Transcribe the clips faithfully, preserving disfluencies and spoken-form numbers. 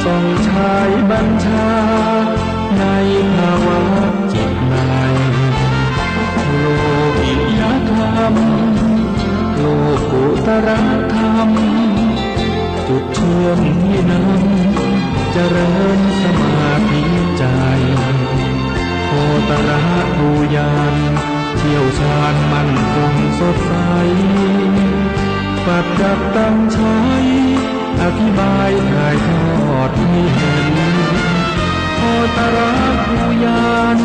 ต้องใช้บัญชาในภาวะจิตใน โลกิยธรรม โลกุตรธรรม จุดเชื่อมให้นำเจริญสมาธิใจ โพธารภูญาณ เชี่ยวชาญมั่นคงสดใส ปัจจักตังใช้ อธิบายถ่ายทอดให้เห็น โพธารภูญาณ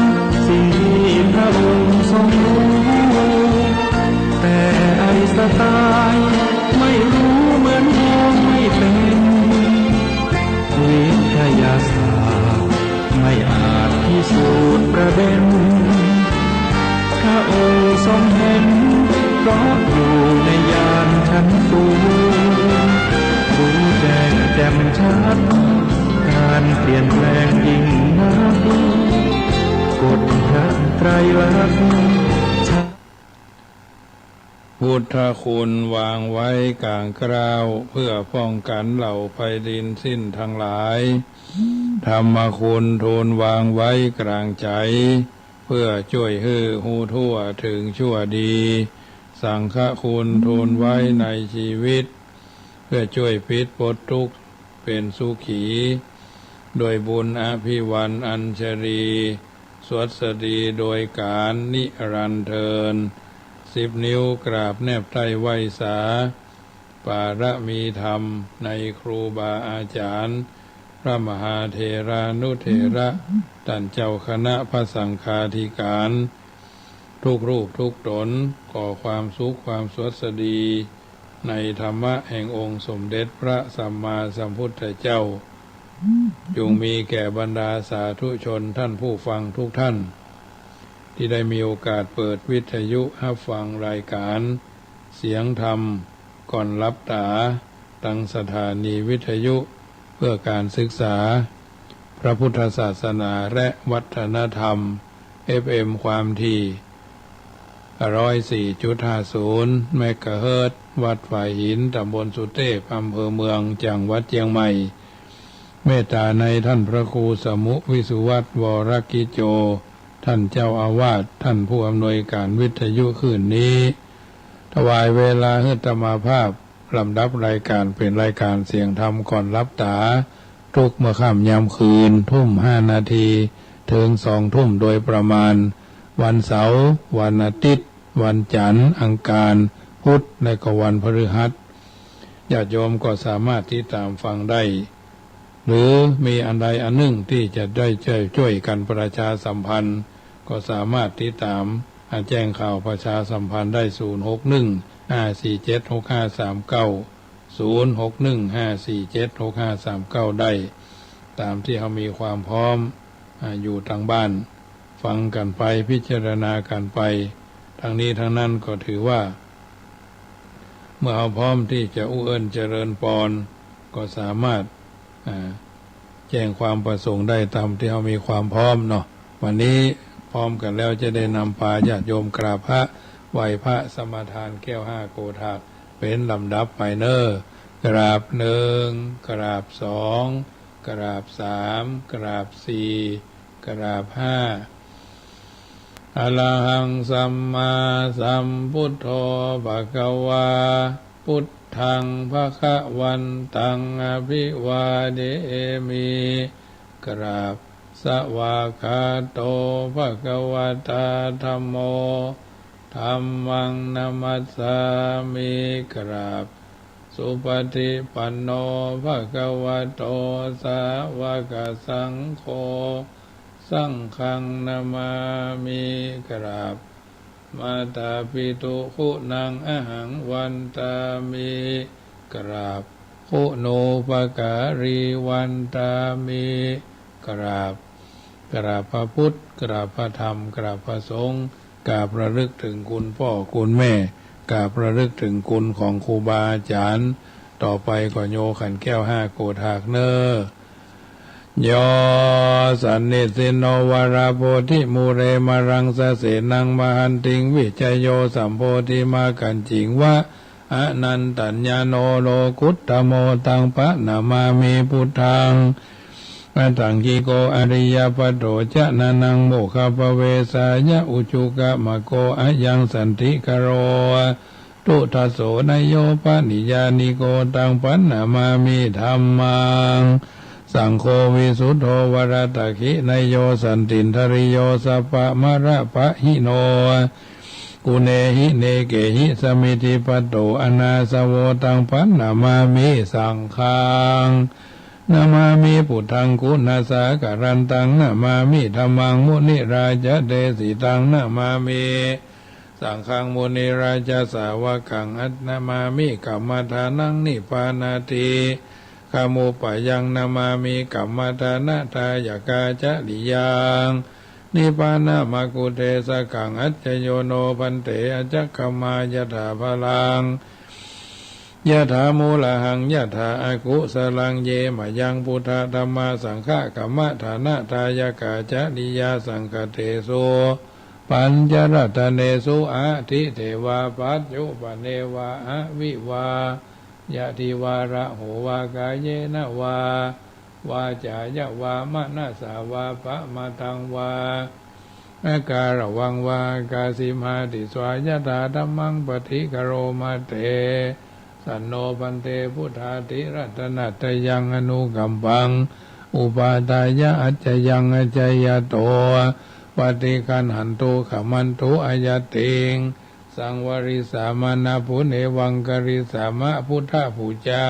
สิ่งที่พระองค์ทรงรู้ แต่ไอ้สไตล์ไม่รู้เหมือนมองไม่เป็น วิทยาศาสตร์ไม่อาจพิสูจน์ประเด็น พระองค์ทรงเห็น เพราะอยู่ในญาณชั้นสูง รู้แจ้งแจ่มชัด การเปลี่ยนแปลงยิ่งนัก กฎพระไตรลักษณ์ พุทธคุณวางไว้กลางเกล้า เพื่อป้องกันเหล่าภัยดินสิ้นทั้งหลาย ธรรมคุณทูลวางไว้กลางใจ เพื่อจ้วยหื้อฮู้ทั่วถึงชั่วดี สังฆคุณทูลไว้ในชีวิต เพื่อจ้วยปิดปลดทุกข์เป็นสุขี โดยบุญอภิวันอัญชลี สวัสดีโดยการนิรันดร์เทอญ สิบนิ้วกราบแนบใต้ไหว้สา ปารมีธรรมในครูบาอาจารย์ พระมหาเถรานุเถระ ต้านเจ้าคณะพระสังฆาธิการ ทุกรูปทุกต๋น ขอความสุขความสวัสดี ในธรรมะแห่งองค์สมเด็จพระสัมมาสัมพุทธเจ้า จงมีแก่บรรดาสาธุชนท่านผู้ฟังทุกท่าน ตี้ได้มีโอกาสเปิดวิทยุฮับฟังรายการเสียงธรรมก่อนหลับต๋า ตังสถานีวิทยุเพื่อการศึกษาพระพุทธศาสนาและวัฒนธรรม เอฟเอ็ม ความถี่ ร้อยสี่จุดห้าศูนย์ เมกะเฮิรตซ์ วัดฝายหิน ต๋ำบลสุเตพ อำเภอเมือง จังหวัดเจียงใหม่ เมตต๋าในท่านพระครูสมุห์ วิสุวัฒน์ วรกิจโจ ต้านเจ้าอาวาส ต้านผู้อำนวยการวิทยุคลื่นนี้ ถวายเวลาหื้ออาตมาภาพ ลำดับรายการเป๋นรายการเสียงธรรมก่อนหลับต๋า ทุกเมื่อค่ำยามคืน ทุ่มห้านาที เถิงสองทุ่มโดยประมาณ วันเสาร์ วันอาทิตย์ วันจันทร์ อังคาร พุธ และก็วันพฤหัส ญาติโยมก็สามารถติดต๋ามฟังได้ หรือมีอันใดอันนึ่งตี้จะได้จ้วย จ้วยกั๋นประชาสัมพันธ์ ก็สามารถติดต๋าม อ่า แจ้งข่าวประชาสัมพันธ์ได้ ศูนย์หกหนึ่ง ห้าสี่เจ็ด หกห้าสามเก้า ศูนย์หกหนึ่ง ห้าสี่เจ็ด หกห้าสามเก้า ได้ ต๋ามตี้เฮามีความพร้อม อ่า อยู่ตางบ้าน ฟังกั๋นไป พิจารณากั๋นไป ตังนี้ตังนั้นก็ถือว่า เมื่อเฮาพร้อมตี้จะอู้เอิ้นเจริญปอน ก็สามารถ อ่า แจ้งความประสงค์ได้ต๋ามตี้เฮามีความพร้อมเนาะ วันนี้พร้อมกั๋นแล้วจะได้นำปาญาติโยมกราบพระ ไหว้พระสมาทานแก้วห้าโกฏากเป๋นลำดับไปเน่อ กราบหนึ่ง กราบสอง กราบสาม กราบสี่ กราบห้า อะระหังสัมมาสัมพุทโธ ภะคะวา พุทธัง ภะคะวันตัง อะภิวาเทมิ กราบ สวากขาโต ภะคะวะตา ธัมโม ธัมมัง นะมัสสามิ กราบ สุปฏิปันโน ภะคะวะโต สาวกสังโฆ สังฆัง นะมามิ กราบ มาตาปิตุ คุณัง อะหัง วันตามิ กราบ คุณูปการี วันตามิ กราบ กราบพระพุทธ กราบพระธรรม กราบพระสงฆ์ กราบระลึกถึงคุณพ่อคุณแม่ กราบระลึกถึงคุณของครูบาอาจารย์ ต่อไปก็โยขันแก้วห้าโกฏากเน่อ โย สันนิสินโน วะระโพธิมูเล มะรังสะเสนัง มะหันติง วิชโย สัมโพธิมากัญจิง วะ อนันตัญญาโณ โลกุตตโม ตัง ปะนะมามิ พุทธัง อตถังคิโก อะริยะปัตโถ จะนะนัง โมกขัปปะเวสายะ อุจุกะมะโก อะยัง สันติกะโร ตุตะโส นะโย ปะนิยานิโก ตัง ปะนะมามิ ธัมมัง สังโฆ วิสุทโธ วะระตะขินะโย สันตินทะริโย สัปปะมะระปะหิโน กุเณหิ เนเกหิ สะมิทธิปัตโต อะนาสะโว ตัง ปะนะมามิ สังฆัง นะมามิ ปุทธัง กุณะสาคะรันตัง นะมามิ ธัมมัง มุนิราจะเดสิตัง นะมามิ สังฆัง มุนิราจะสาวกัง อะนะมามิ กัมมะทานัง นิปปานาติ กะมุปปะยัง นะมามิ กัมมะทานะทายะกาจะริยัง นิปปานะมะกุเทสะกัง อัจจะโยโน ภันเต อะจะกะมายะถาภะลัง ยะถามูละหัง ยะถาอะกุสะลัง เยมะยัง ปุทธะธัมมา สังฆะ กัมมะทานะทายะกาจะริยา สังคะเตสุ ปัญจะรัตเนสุ อะทิเตวา ปัจจุปันเนวา อะวิวา ยะทิวา ระโหวา กาเยนะวา วาจายะวา มะนะสาวา ปะมะทังวา อะการะวังวา อะกาสิมหาติสวา ยะถาธัมมัง ปะฏิกะโรมะเต สันโน ภันเต พุทธาติรัตนะตะยัง อะนุกัมปัง อุปาทายะ อัจจะยัง อะจยะโต ปะฏิกัณหันตุ ขะมันตุ อะยะติง สังวะริสามะ นะปุเนวังกะริสามะ พุทธปูจา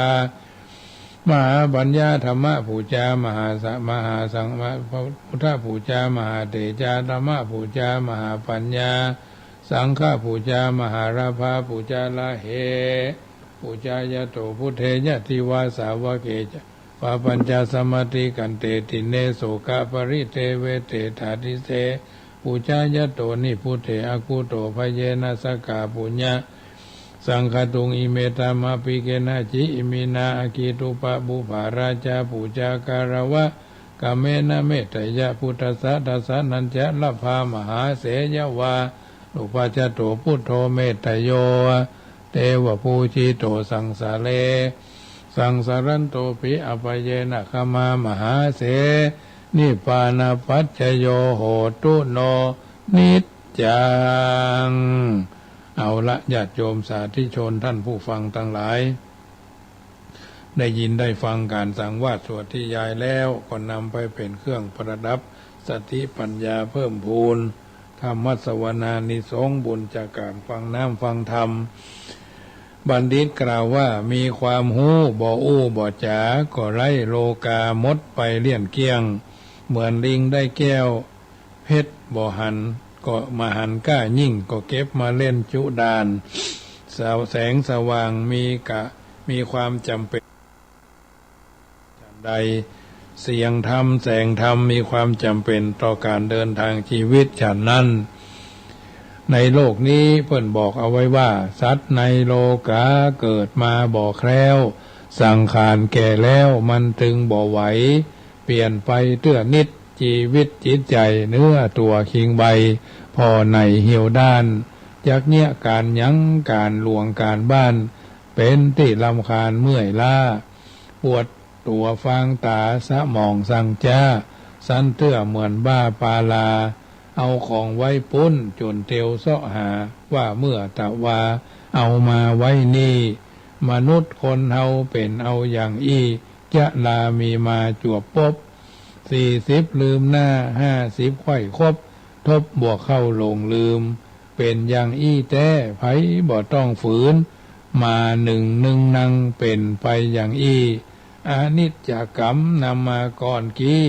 มหาปัญญา ธัมมปูจา มหาสะ มหาสัง มะ พุทธปูจา มหาเตจา ธัมมปูจา มหาปัญญา สังฆปูจา มหาราภาปูจา ละเห ปูจายะโต พุทเท ยะทิวา สาวะเกจะ ปะปัญจะ สะมะติกันเต ติเณ โสกะปะริเตเวเต ตาดิเส ปูจายะโต นิพพุเท อะคุโต ภะเยนะ สะกาปุญญะ สังคะตุง อิเม ธัมมาปิเกนะ จิ อิมินา อะกิตุปะบุปผาราจา ปูจากะระวะกะเมนะ เมตตะยะ พุทธัสสะ ทัสสะนัญจะ ละพา มหาเสยะวา นุปัจจะโต พุทโธ เมตตะโย เตวะปูจิโต สังสาเร สังสารันโตปิ อะปะเยนะ ขะมา มหาเส นิปปานะปัจจโย โหตุ โน นิจจัง เอาละ ญาติโยมสาธุชน ท่านผู้ฟังตังหลาย ได้ยินได้ฟังก๋านสังวาสสวดนิยายแล้ว ก็นำไปเป๋นเครื่องประดับสติปัญญาเพิ่มพูน ธรรมสวนานิสงส์ บุญจากก๋านฟังน้ำฟังธรรม บัณฑิตกล่าวว่า มีความฮู้บ่อู้บ่จ๋า ก็ไร้โลกา หมดไปเสี้ยงเกลี้ยง เหมือนลิงได้แก้ว เพชรบ่หัน ก็มหันต์กล้ายิ่ง ก็เก็บมาเล่นจุดาน แสงสว่างมีกะ มีความจ๋ำเป๋น ฉันใด เสียงธรรม แสงธรรม มีความจ๋ำเป๋นต่อก๋านเดินทางจีวิตฉันนั้น ในโลกนี้เปิ้นบอกเอาไว้ว่า สัตว์ในโลกาเกิดมาบ่แคล้ว สังขารแก่แล้วมันตึงบ่ไหว เปลี่ยนไปเตื้อนิด จีวิตจิตใจ๋เนื้อตั๋วคิงใบ ผ่อในเหี่ยวด้าน จักเยียะก๋านหยัง ก๋านหลวงก๋านบ้าน เป๋นตี้รำคาญเมื่อยล้า ปวดตั๋วฟางต๋า สมองสั่งจ๊า สันเตื้อเหมือนบ้าปาลา เอาของไว้ปุ้นจ๋นเตียวเซาะหา ว่าเมื่อตะวา เอามาไว้นี่ มนุษย์คนเฮาเป๋นเอาอย่างอี้ จะลามีมาจวบปบ สี่สิบลืมหน้า ห้าสิบใค่คบ ทบบวกเข้าหลงลืม เป๋นอย่างอี้แต๊ ใผบ่ต้องฝืน มานึ่งนึ่งนังเป๋นไปอย่างอี้ อนิจจกรรมนำมาก่อนกี้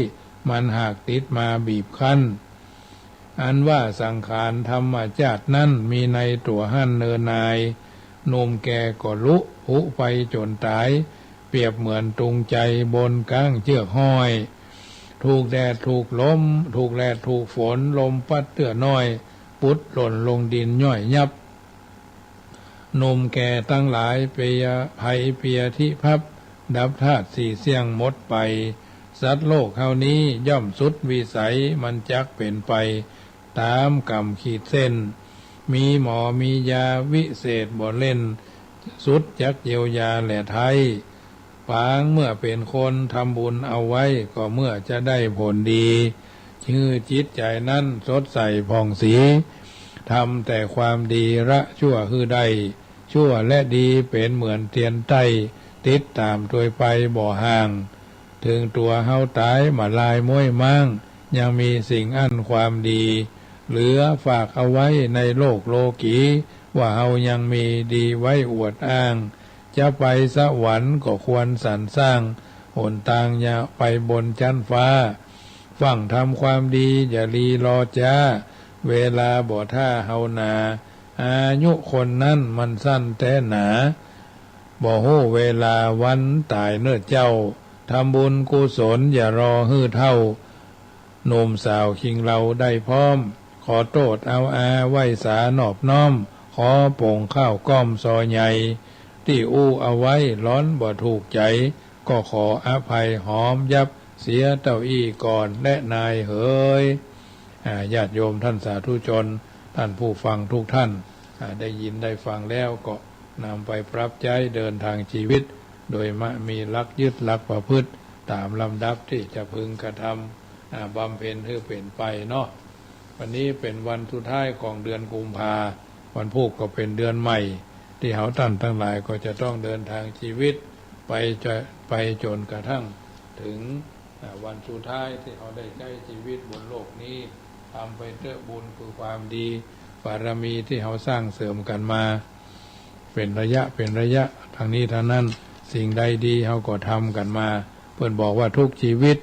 มันหากติดมาบีบคั้น อันว่าสังขารธรรมจาตินั้น มีในตั๋วหั้นเนินนาย หนุ่มแก่ก็ลุผุไปจ๋นต๋าย เปรียบเหมือนตุงใจ๋บนก๊างเจื้อกห้อย ถูกแดดถูกลม ถูกแดดถูกฝน ลมปั๊ดเตื้อน้อย ปุดหล่นลงดินย่อยยับ หนุ่มแก่ตังหลาย เปีย ไผเปียทิพับ ดับธาตุสี่เสี้ยงหมดไป สัตว์โลกเฮานี้ย่อมสุดวิสัย มันจักเป๋นไปต๋ามกรรมขีดเส้น มีหมอมียาวิเศษบ่เล่น สุดจักเยียวยาแลไท้ ปางเมื่อเป๋นคนทำบุญเอาไว้ ก็เมื่อจะได้ผลดี หื้อจิตใจ๋นั้นสดใสผ่องศรี ทำแต่ความดีละชั่วหื้อได้ ชั่วและดีเป๋นเหมือนเตียนใต้ ติดต๋ามตวยไปบ่ห่าง เถิงตั๋วเฮาต๋ายบ่ลายม้วยม้าง ยังมีสิ่งอั้นความดี เหลือฝากเอาไว้ในโลกโลกี ว่าเฮายังมีดีไว้อวดอ้าง จะไปสวรรค์ก็ควรสรรสร้าง หนตางจะไปบนจั๊นฟ้า ฟั่งทำความดีอย่ารีรอจ๊า เวลาบ่ถ้าเฮานา อายุคนนั้นมันสั้นแต๊หนา บ่ฮู้เวลาวันต๋ายเน่อเจ้า ทำบุญกุศลอย่ารอหื้อเฒ่า หนุ่มสาวคิงเลาได้พร้อม ขอโต้ษเอาอาไหว้สานอบน้อม ขอป๋งข้าวก้อมซอใหญ่ ตี้อู้เอาไว้หลอนบ่ถูกใจ๋ ก็ขออภัยหอมยับ เสียเต้าอี้ก่อนแลนายเหย อ่า ญาติโยมท่านสาธุชน ท่านผู้ฟังทุกท่าน อ่า ได้ยินได้ฟังแล้วก็นำไปปรับใจ๊เดินทางชีวิต โดยมะมีหลักยึดหลักประพฤติ ต๋ามลำดับตี้จะพึงกระทำ อ่า บำเพ็ญหื้อเป๋นไปเนาะ วันนี้เป๋นวันสุดท้ายของเดือนกุมภา วันพูกก็เป๋นเดือนใหม่ ตี้เฮาต้านตังหลายก็จะต้องเดินทางชีวิต ไปจะ ไปจ๋นกระทั่งเถิง อ่า วันสุดท้ายตี้เฮาได้ใจ๊ชีวิตบนโลกนี้ ทำไปเต๊อะบุญคือความดี บารมีตี้เฮาสร้างเสริมกั๋นมา เป๋นระยะ เป๋นระยะ ตังนี้ตังนั้น สิ่งใดดีเฮาก็ทำกั๋นมา เปิ้นบอกว่าทุกชีวิต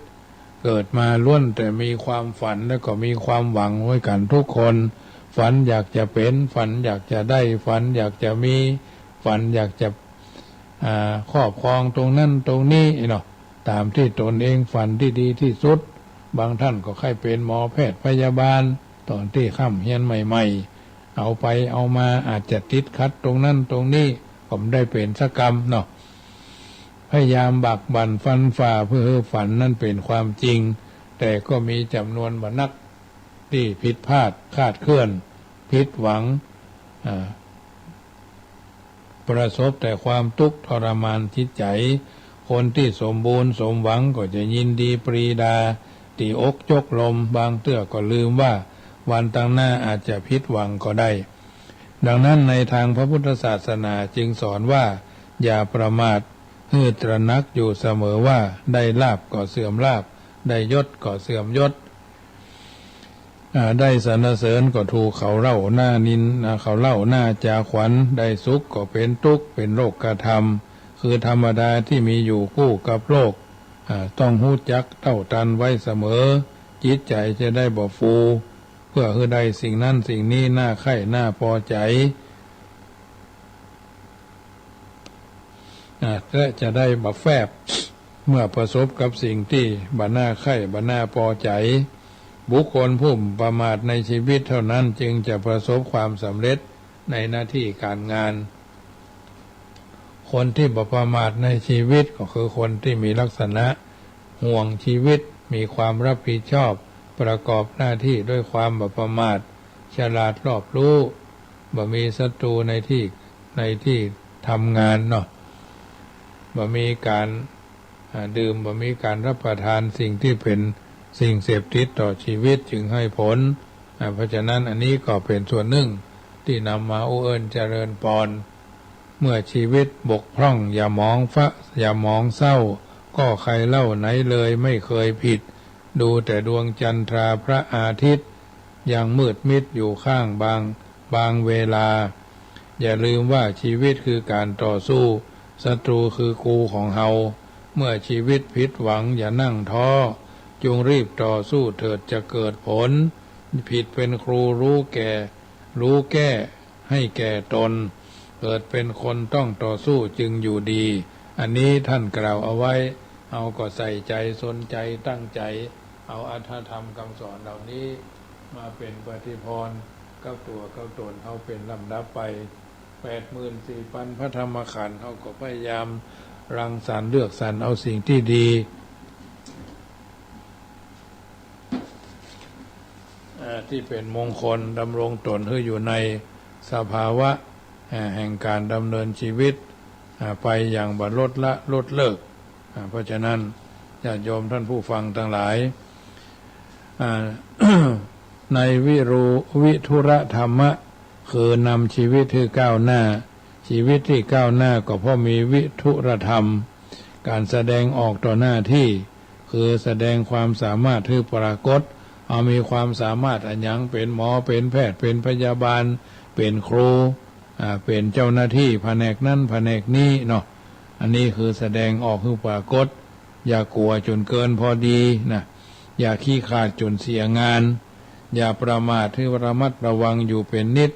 เกิดมาล้วนแต่มีความฝัน แล้วก็มีความหวังไว้กั๋นทุกคน ฝันอยากจะเป๋น ฝันอยากจะได้ ฝันอยากจะมี ฝันอยากจะ อ่า ครอบครองตรงนั้นตรงนี้เนาะ ต๋ามตี้ตนเองฝันตี้ดีตี้สุด บางท่านก็ใค่เป๋นหมอแพทย์พยาบาล ต๋อนตี้ค่ำเฮียนใหม่ๆ เอาไปเอามาอาจจะติดขัดตรงนั้นตรงนี้ ก็บ่ได้เป๋นสักกำเนาะ พยายามบากบั่นฟันฝ่าเพื่อหื้อฝันนั้นเป๋นความจริง แต่ก็มีจ๋ำนวนบ่นักตี้ผิดพลาดคลาดเคลื่อน ผิดหวัง อ่า ประสบแต่ความตุ๊กข์ทรมานจิตใจ๋ คนตี้สมบูรณ์สมหวังก็จะยินดีปรีดา ตีอกจกลม บางเตื้อก็ลืมว่าวันตังหน้าอาจจะผิดหวังก็ได้ ดังนั้นในตางพระพุทธศาสนาจึงสอนว่าอย่าประมาท หื้อตระหนักอยู่เสมอว่าได้ลาภก็เสื่อมลาภ ได้ยศก็เสื่อมยศ อ่า ได้สรรเสริญก็ถูกเขาเล่าหน้านิน อ่า เขาเล่าหน้าจาขวัญ ได้สุขก็เป๋นตุ๊กข์ เป๋นโลกธรรม คือธรรมดาตี้มีอยู่กู้กับโลก อ่า ต้องฮู้จักเต้าตันไว้เสมอ จิตใจ๋จะได้บ่ฟู เพื่อหื้อได้สิ่งนั้นสิ่งนี้น่าใค่น่าปอใจ๋ อ่า และจะได้บ่แฟบ เมื่อประสบกับสิ่งตี้บ่น่าใค่บ่น่าปอใจ๋ บุคคลผู้ประมาทในชีวิตเท่านั้นจึงจะประสบความสำเร็จในหน้าตี้ก๋านงาน คนตี้บ่ประมาทในชีวิตก็คือคนตี้มีลักษณะห่วงชีวิต มีความรับผิดชอบ ประกอบหน้าตี้ด้วยความบ่ประมาท ฉลาดรอบรู้ บ่มีศัตรูในตี้ ในตี้ทำงานเนาะ บ่มีก๋าน อ่า ดื่ม บ่มีก๋านรับประทานสิ่งตี้เป๋นสิ่งเสพติดต่อชีวิตจึงหื้อผล อ่า เพราะฉะนั้นอันนี้ก็เป๋นส่วนนึ่งตี้นำมาอู้เอิ้นเจริญปอน เมื่อชีวิตบกพร่องอย่ามองฟะ อย่ามองเศร้า ก็ใครเล่าไหนเลยไม่เคยผิด ดูแต่ดวงจันทราพระอาทิตย์ ยังมืดมิดอยู่ข้างบาง บางเวลา อย่าลืมว่าชีวิตคือก๋านต่อสู้ ศัตรูคือกูของเฮา เมื่อชีวิตผิดหวังอย่านั่งท้อ จุงรีบต่อสู้เถิดจะเกิดผล ผิดเป๋นครูรู้แก่ รู้แก้ ให้แก่ตน เกิดเป๋นคนต้องต่อสู้จึงอยู่ดี อันนี้ท่านกล่าวเอาไว้ เฮาก็ใส่ใจ๋ สนใจ๋ ตั้งใจ๋ เอาอรรถธรรมกำสอนเหล่านี้มาเป๋นปฏิภรณ์กับตั๋วกับต๋นเฮาเป๋นลำดับไป แปดหมื่นสี่ปันพระธรรมขันธ์ เฮาก็พยายามรังสรรค์เลือกสรรเอาสิ่งตี้ดี เอ่อ ตี้เป๋นมงคล ดำรงต๋นหื้ออยู่ในสภาวะ อ่า แห่งก๋านดำเนินจีวิต อ่า ไปอย่างบ่ลดละลดเลิก อ่า เพราะฉะนั้นญาติโยมท่านผู้ฟังตังหลาย อ่า ในวิรู วิธุรธรรมะ คือนำจีวิตหื้อก้าวหน้า จีวิตตี้ก้าวหน้าก็เพราะมีวิธุรธรรม ก๋านแสดงออกต่อหน้าตี้ คือแสดงความสามารถหื้อปรากฏ เอามีความสามารถอะหยัง เป๋นหมอ เป๋นแพทย์ เป๋นพยาบาล เป๋นครู อ่า เป๋นเจ้าหน้าตี้แผนกนั้นแผนกนี้เนาะ อันนี้คือแสดงออกหื้อปรากฏ อย่ากั๋วจ๋นเกินพอดีนะ อย่าขี้ขลาดจ๋นเสียงาน อย่าประมาท หื้อระมัดระวังอยู่เป๋นนิด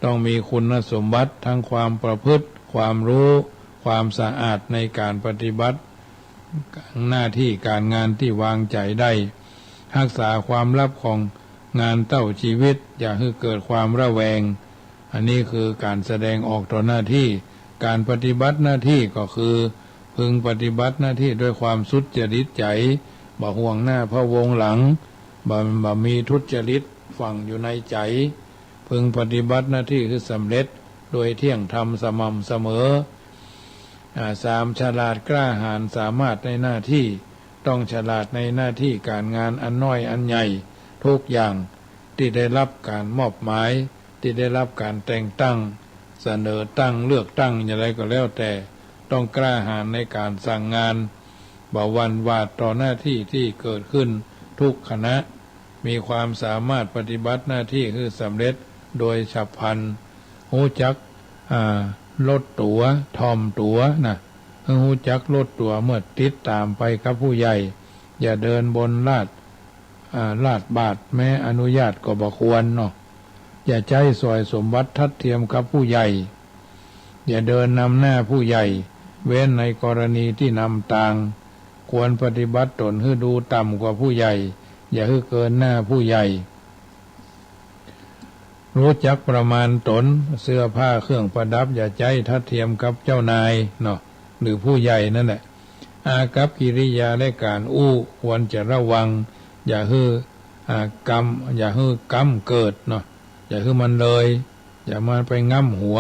ต้องมีคุณสมบัติทั้งความประพฤติ ความฮู้ ความสะอาดในก๋านปฏิบัติ หน้าตี้ก๋านงานตี้วางใจ๋ได้ ฮักษาความลับของงานเต้าจีวิต อย่าหื้อเกิดความระแวง อันนี้คือก๋านแสดงออกต่อหน้าตี้ ก๋านปฏิบัติหน้าตี้ก็คือ พึงปฏิบัติหน้าตี้ด้วยความสุจริตใจ๋ บ่ห่วงหน้าพะวงหลัง บ่ บ่มีทุจริตฝังอยู่ในใจ๋ พึงปฏิบัติหน้าตี้หื้อสำเร็จโดยเที่ยงธรรมสม่ำเสมอ อ่า สาม ฉลาดกล้าหาญสามารถในหน้าตี้ ต้องฉลาดในหน้าตี้ก๋านงานอันน้อยอันใหญ่ ทุกอย่างตี้ได้ฮับก๋านมอบหมาย ตี้ได้ฮับก๋านแต่งตั้ง เสนอตั้ง เลือกตั้งอย่างไรก็แล้วแต่ ต้องกล้าหาญในก๋านสั่งงาน บ่หวั่นหวาดต่อหน้าตี้ตี้เกิดขึ้นทุกขณะ มีความสามารถปฏิบัติหน้าตี้หื้อสำเร็จโดยฉับพลัน ฮู้จัก อ่า ลดตั๋ว ถ่อมตั๋วนะ หื้อฮู้จักลดตั๋วเมื่อติดต๋ามไปกับผู้ใหญ่ อย่าเดินบนลาด อ่า ลาดบาท แม้อนุญาตก็บ่ควรเนาะ อย่าใจ๊สอยสมบัติทัดเทียมกับผู้ใหญ่ อย่าเดินนำหน้าผู้ใหญ่ เว้นในกรณีตี้นำตาง ควรปฏิบัติต๋นหื้อดูต่ำกว่าผู้ใหญ่ อย่าหื้อเกินหน้าผู้ใหญ่ ฮู้จักประมาณต๋น เสื้อผ้าเครื่องประดับ อย่าใจ๊ทัดเทียมกับเจ้านายเนาะ หรือผู้ใหญ่นั่นแหละ อากัปกิริยาและก๋านอู้ ควรจะระวัง อย่าหื้อ อ่า กำ อย่าหื้อก้ำเกิดเนาะ อย่าหื้อมันเลย อย่ามาไปง่ำหัว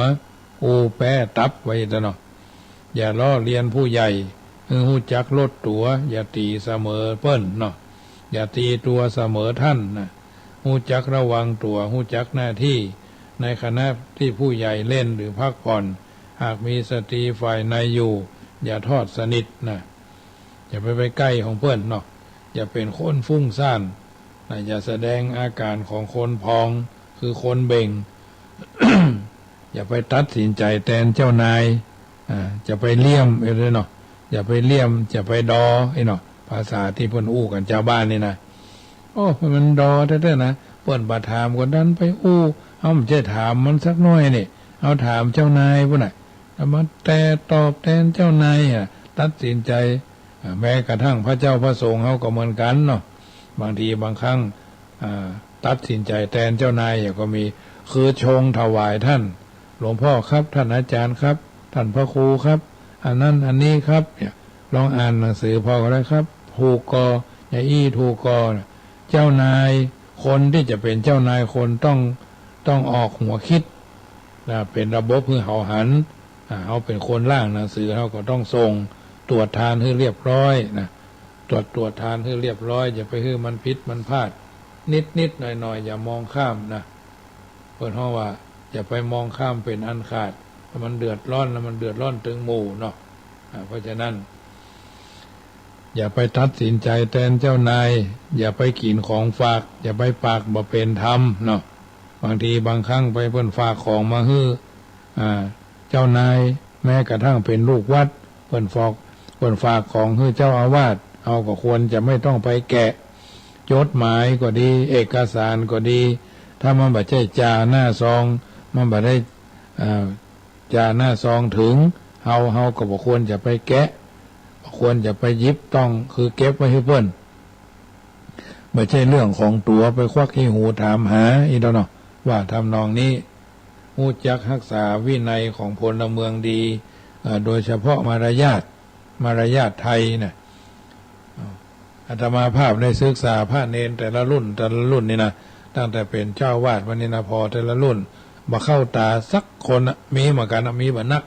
อู้แป๊ตับไว้ตะเนาะ อย่าล้อเลียนผู้ใหญ่ หื้อฮู้จักลดตั๋ว อย่าตี๋เสมอเปิ้นเนาะ อย่าตี๋ตั๋วเสมอต้านนะ ฮู้จักระวังตั๋ว ฮู้จักหน้าตี้ ในขณะตี้ผู้ใหญ่เล่นหรือพักผ่อน หากมีสตรีฝ่ายในอยู่ อย่าทอดสนิทนะ อย่าไป ไปใก้ของเปิ้นเนาะ อย่าเป๋นคนฟุ้งซ่านนะ อย่าแสดงอาก๋านของคนพอง คือคนเบ่ง อย่าไปตัดสินใจ๋แตนเจ้านาย อ่า จะไปเลี้ยม เอ้ยเนาะ อย่าไปเลี้ยม จะไปดอ เอ้ยเนาะ ภาษาตี้เปิ้นอู้กั๋นจาวบ้านนี่นะ โอ้ มันดอแต๊ๆ นะ เปิ้นบ่ถามก็ดันไปอู้ เอ้า บ่ใจ้ถามมันสักหน้อยนี่ เอ้า ถามเจ้านายปู้นน่ะ แล้วมาแต่ตอบแตนเจ้านายอะ ตัดสินใจ๋ อ่า แม้กระทั่งพระเจ้าพระสงฆ์เฮาก็เหมือนกั๋นเนาะ บางทีบางครั้ง อ่า ตัดสินใจ๋แตนเจ้านายอะก็มี คือชงถวายต้าน หลวงพ่อครับ ต้านอาจ๋ารย์ครับ ต้านพระครูครับ อันนั้นอันนี้ครับ เนี่ย ลองอ่านหนังสือพ่อก็ได้ครับ ถูกก่อ อย่าอี้ถูกก่อ เจ้านาย คนตี้จะเป๋นเจ้านายคนต้อง ต้องออกหัวคิดนะ เป๋นระบบหื้อเฮาหัน อ่า เฮาเป๋นคนร่างหนังสือ เฮาก็ต้องส่งตรวจทานหื้อเรียบร้อยนะ ตรวจ ตรวจทานหื้อเรียบร้อย อย่าไปหื้อมันผิดมันพลาด นิดๆ หน่อยๆ อย่ามองข้ามนะ เปิ้นฮ้องว่าอย่าไปมองข้ามเป๋นอันขาด ถ้ามันเดือดร้อนแล้วมันเดือดร้อนเถิงหมู่เนาะ อ่า เพราะฉะนั้น อย่าไปตัดสินใจ๋แตนเจ้านาย อย่าไปกิ๋นของฝาก อย่าไปปากบ่เป๋นธรรมเนาะ บางทีบางครั้งไปเปิ้นฝากของมาหื้อ อ่า เจ้านาย แม้กระทั่งเป๋นลูกวัด เปิ้นฝาก เปิ้นฝากของหื้อเจ้าอาวาส เฮาก็ควรจะไม่ต้องไปแกะ จดหมายก็ดี เอกสารก็ดี ถ้ามันบ่ใจ้จ่าหน้าซอง มันบ่ได้ อ่า จ่าหน้าซองเถิงเฮา เฮาก็บ่ควรจะไปแกะ บ่ควรจะไปหยิบต้อง คือเก็บไว้หื้อเปิ้น บ่ใจ้เรื่องของตั๋วไปควักขี้หูถามหา อี้เนาะ ว่าทำนองนี้ ฮู้จักฮักษาวินัยของพลเมืองดี เอ่อ โดยเฉพาะมารยาท มารยาทไทยนะ อาตมาภาพได้ศึกษาพระเณรแต่ละรุ่น แต่ละรุ่นนี่นะ ตั้งแต่เป๋นเจ้าอาวาสมานี่นะ ผ่อแต่ละรุ่น บ่เข้าต๋าสักคนน่ะ มีเหมือนกั๋นน่ะ มีบ่นัก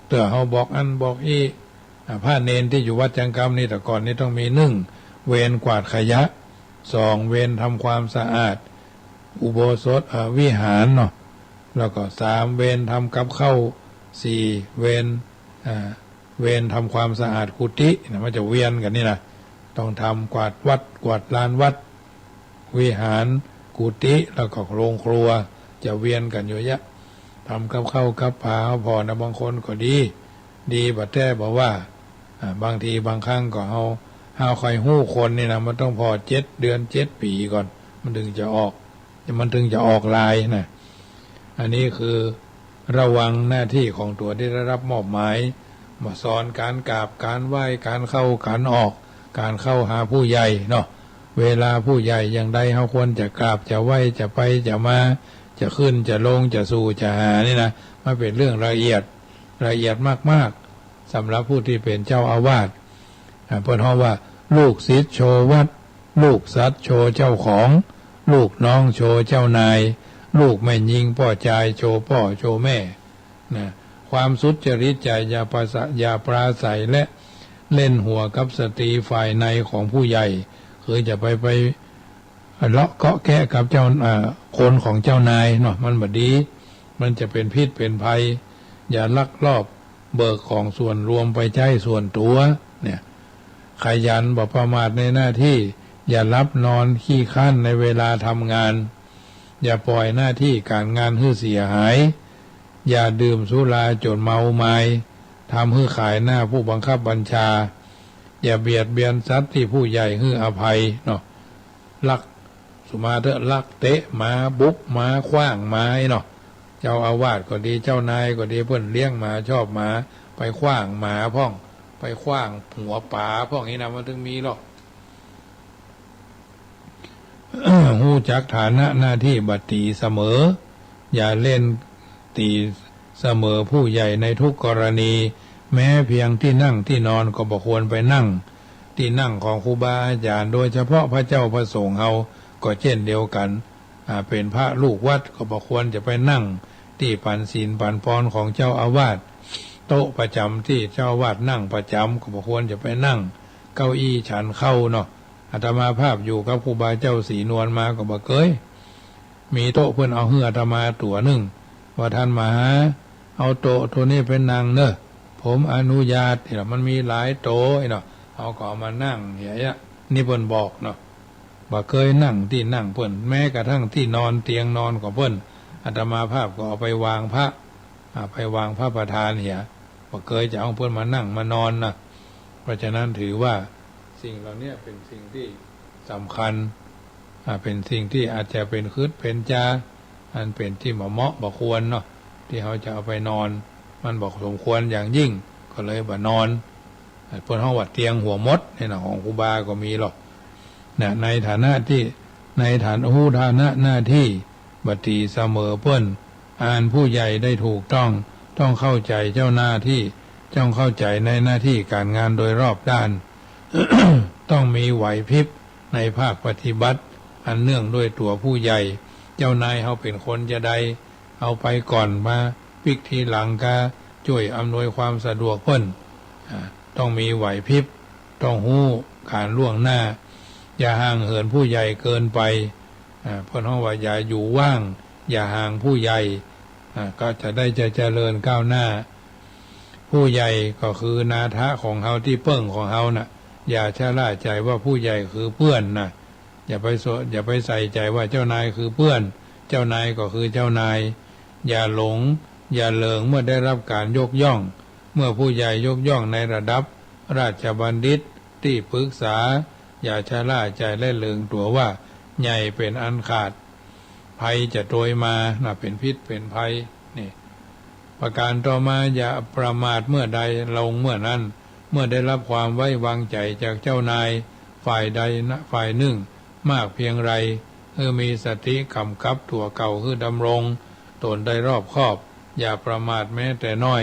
เตื้อเฮาบอกอั้นบอกอี้ อ่า พระเณรตี้อยู่วัดจังกำนี่ แต่ก่อนนี่ต้องมี นึ่ง เวรกวาดขยะ สอง เวรทำความสะอาดอุโบสถ อ่า วิหารเนาะ แล้วก็ สาม เวรทำกับข้าว สี่ เวร อ่า เวรทำความสะอาดกุฏินะ มันจะเวียนกั๋นนี่นะ ต้องทำกวาดวัด กวาดลานวัด วิหาร กุฏิ แล้วก็โรงครัว จะเวียนกั๋นอยู่เยียะ ทำกับข้าวกับป๋าผ่อนะ บางคนก็ดี ดีบ่แต๊บ่ว่า อ่า บางทีบางครั้งก็เฮา เฮาใค่ฮู้คนนี่นะ มันต้องผ่อเจ็ดเดือนเจ็ดปี๋ก่อน มันถึงจะออก มันถึงจะออกลายนะ อันนี้คือระวังหน้าตี้ของตั๋วตี้ได้ฮับมอบหมาย มาสอนก๋านกราบ ก๋านไหว้ ก๋านเข้า ก๋านออก ก๋านเข้าหาผู้ใหญ่เนาะ เวลาผู้ใหญ่อย่างใด เฮาควรจะกราบ จะไหว้ จะไป จะมา จะขึ้น จะลง จะสู่ จะหา นี่นะ มันเป๋นเรื่องละเอียด ละเอียดมากๆ สำหรับผู้ตี้เป๋นเจ้าอาวาส อ่า เปิ้นฮ้องว่า ลูกศิษย์โชวัต ลูกสัตว์โชเจ้าของ ลูกน้องโชเจ้านาย ลูกแม่ญิงป้อจายโชป้อโชแม่ นะ ความสุจริตใจ๋อย่าปราศ อย่าปราศรัยและเล่นหัวกับสตรีฝ่ายในของผู้ใหญ่ คือจะไป ไป เลาะเกาะแกะกับเจ้า อ่า คนของเจ้านายเนาะ มันบ่ดี มันจะเป๋นพิษเป๋นภัย อย่าลักลอบเบิกของส่วนรวมไปใจ๊ส่วนตั๋ว เนี่ย ขยันบ่ประมาทในหน้าตี้ อย่าหลับนอนขี้คร้านในเวลาทำงาน อย่าป่อยหน้าตี้ก๋านงานหื้อเสียหาย อย่าดื่มสุราจ๋นเมามาย ทำหื้อขายหน้าผู้บังคับบัญชา อย่าเบียดเบียนสัตว์ตี้ผู้ใหญ่หื้ออภัยเนาะ ลัก สุมาเต๊อะ ลักเตะหมา บุกหมา ขว้างหมาเนาะ เจ้าอาวาสก็ดี เจ้านายก็ดี เปิ้นเลี้ยงหมา ชอบหมา ไปขว้างหมาพ่อง ไปขว้างหัวป๋าพ่อง นี่นะ มันถึงมีหรอก ฮู้จักฐานะหน้าตี้บ่ตี๋เสมอ อย่าเล่นตี๋เสมอผู้ใหญ่ในทุกกรณี แม้เพียงตี้นั่งตี้นอนก็บ่ควรไปนั่ง ตี้นั่งของครูบาอาจ๋ารย์ โดยเฉพาะพระเจ้าพระสงฆ์เฮาก็เจ้นเดียวกั๋น อ่า เป๋นพระลูกวัดก็บ่ควรจะไปนั่งตี้ปั๋นศีลปั๋นปอนของเจ้าอาวาส โต๊ะประจ๋ำตี้เจ้าอาวาสนั่งประจ๋ำก็บ่ควรจะไปนั่ง เก้าอี้ฉันข้าวเนาะ อาตมาภาพอยู่กับครูบาเจ้าศรีนวลมาก็บ่เกย มีโต๊ะเปิ้นเอาหื้ออาตมาตั๋วนึ่ง ว่า "ท่านมหา เอาโต๊ะตั๋วนี้ไปนั่งเน่อ ผมอนุญาต" นี่แหละ มันมีหลายโต๊ะเนาะ เฮาก็เอามานั่งเหีย นี่เปิ้นบอกเนาะ บ่เกยนั่งตี้นั่งเปิ้น แม้กระทั่งตี้นอน เตียงนอนของเปิ้น อาตมาภาพก็เอาไปวางพระ อ่า ไปวางพระประธานเหีย บ่เกยจะเอาเปิ้นมานั่งมานอนนะ เพราะฉะนั้นถือว่าสิ่งเหล่านี้เป๋นสิ่งตี้สำคัญ อ่า เป๋นสิ่งตี้อาจจะเป๋นขึดเป๋นจา อันเป๋นตี้บ่เหมาะบ่ควรเนาะ ตี้เฮาจะเอาไปนอน มันบ่สมควรอย่างยิ่ง ก็เลยบ่นอน เปิ้นฮ้องว่าเตียงหัวมด นี่นะ ของครูบาก็มีหรอก นะ ในฐานะตี้ ในฐาน ฮู้ฐานะหน้าตี้บ่ตี๋เสมอเปิ้น อ่านผู้ใหญ่ได้ถูกต้อง ต้องเข้าใจ๋เจ้าหน้าตี้ ต้องเข้าใจ๋ในหน้าตี้ก๋านงานโดยรอบด้าน ต้องมีไหวพริบในภาคปฏิบัติ อันเนื่องด้วยตั๋วผู้ใหญ่ เจ้านายเฮาเป๋นคนจาใด เอาไปก่อนมาปิ๊กทีหลังกา จ้วยอำนวยความสะดวกเปิ้น อ่า ต้องมีไหวพริบ ต้องฮู้ก๋านล่วงหน้า อย่าห่างเหินผู้ใหญ่เกินไป อ่า เปิ้นฮ้องว่าอย่าอยู่ว่าง อย่าห่างผู้ใหญ่ อ่า ก็จะได้จะเจริญก้าวหน้า ผู้ใหญ่ก็คือนาถะของเฮา ตี้เปิ้งของเฮาน่ะ อย่าชะล่าใจ๋ว่าผู้ใหญ่คือเปื้อนนะ อย่าไปส- อย่าไปใส่ใจ๋ว่าเจ้านายคือเปื้อน เจ้านายก็คือเจ้านาย อย่าหลง อย่าเหลิงเมื่อได้ฮับก๋านยกย่อง เมื่อผู้ใหญ่ยกย่องในระดับราชบัณฑิต ตี้ปรึกษา อย่าชะล่าใจ๋และเหลิงตั๋วว่าใหญ่เป๋นอันขาด ภัยจะโตยมานะ เป๋นพิษเป๋นภัย นี่ ประการต่อมา อย่าประมาทเมื่อใดลงเมื่อนั้น เมื่อได้ฮับความไว้วางใจ๋จากเจ้านายฝ่ายใดนะ ฝ่ายนึ่งมากเพียงไร หื้อมีสติก๋ำกับตั๋วเก่าหื้อดำรงต๋นได้รอบคอบ อย่าประมาทแม้แต่น้อย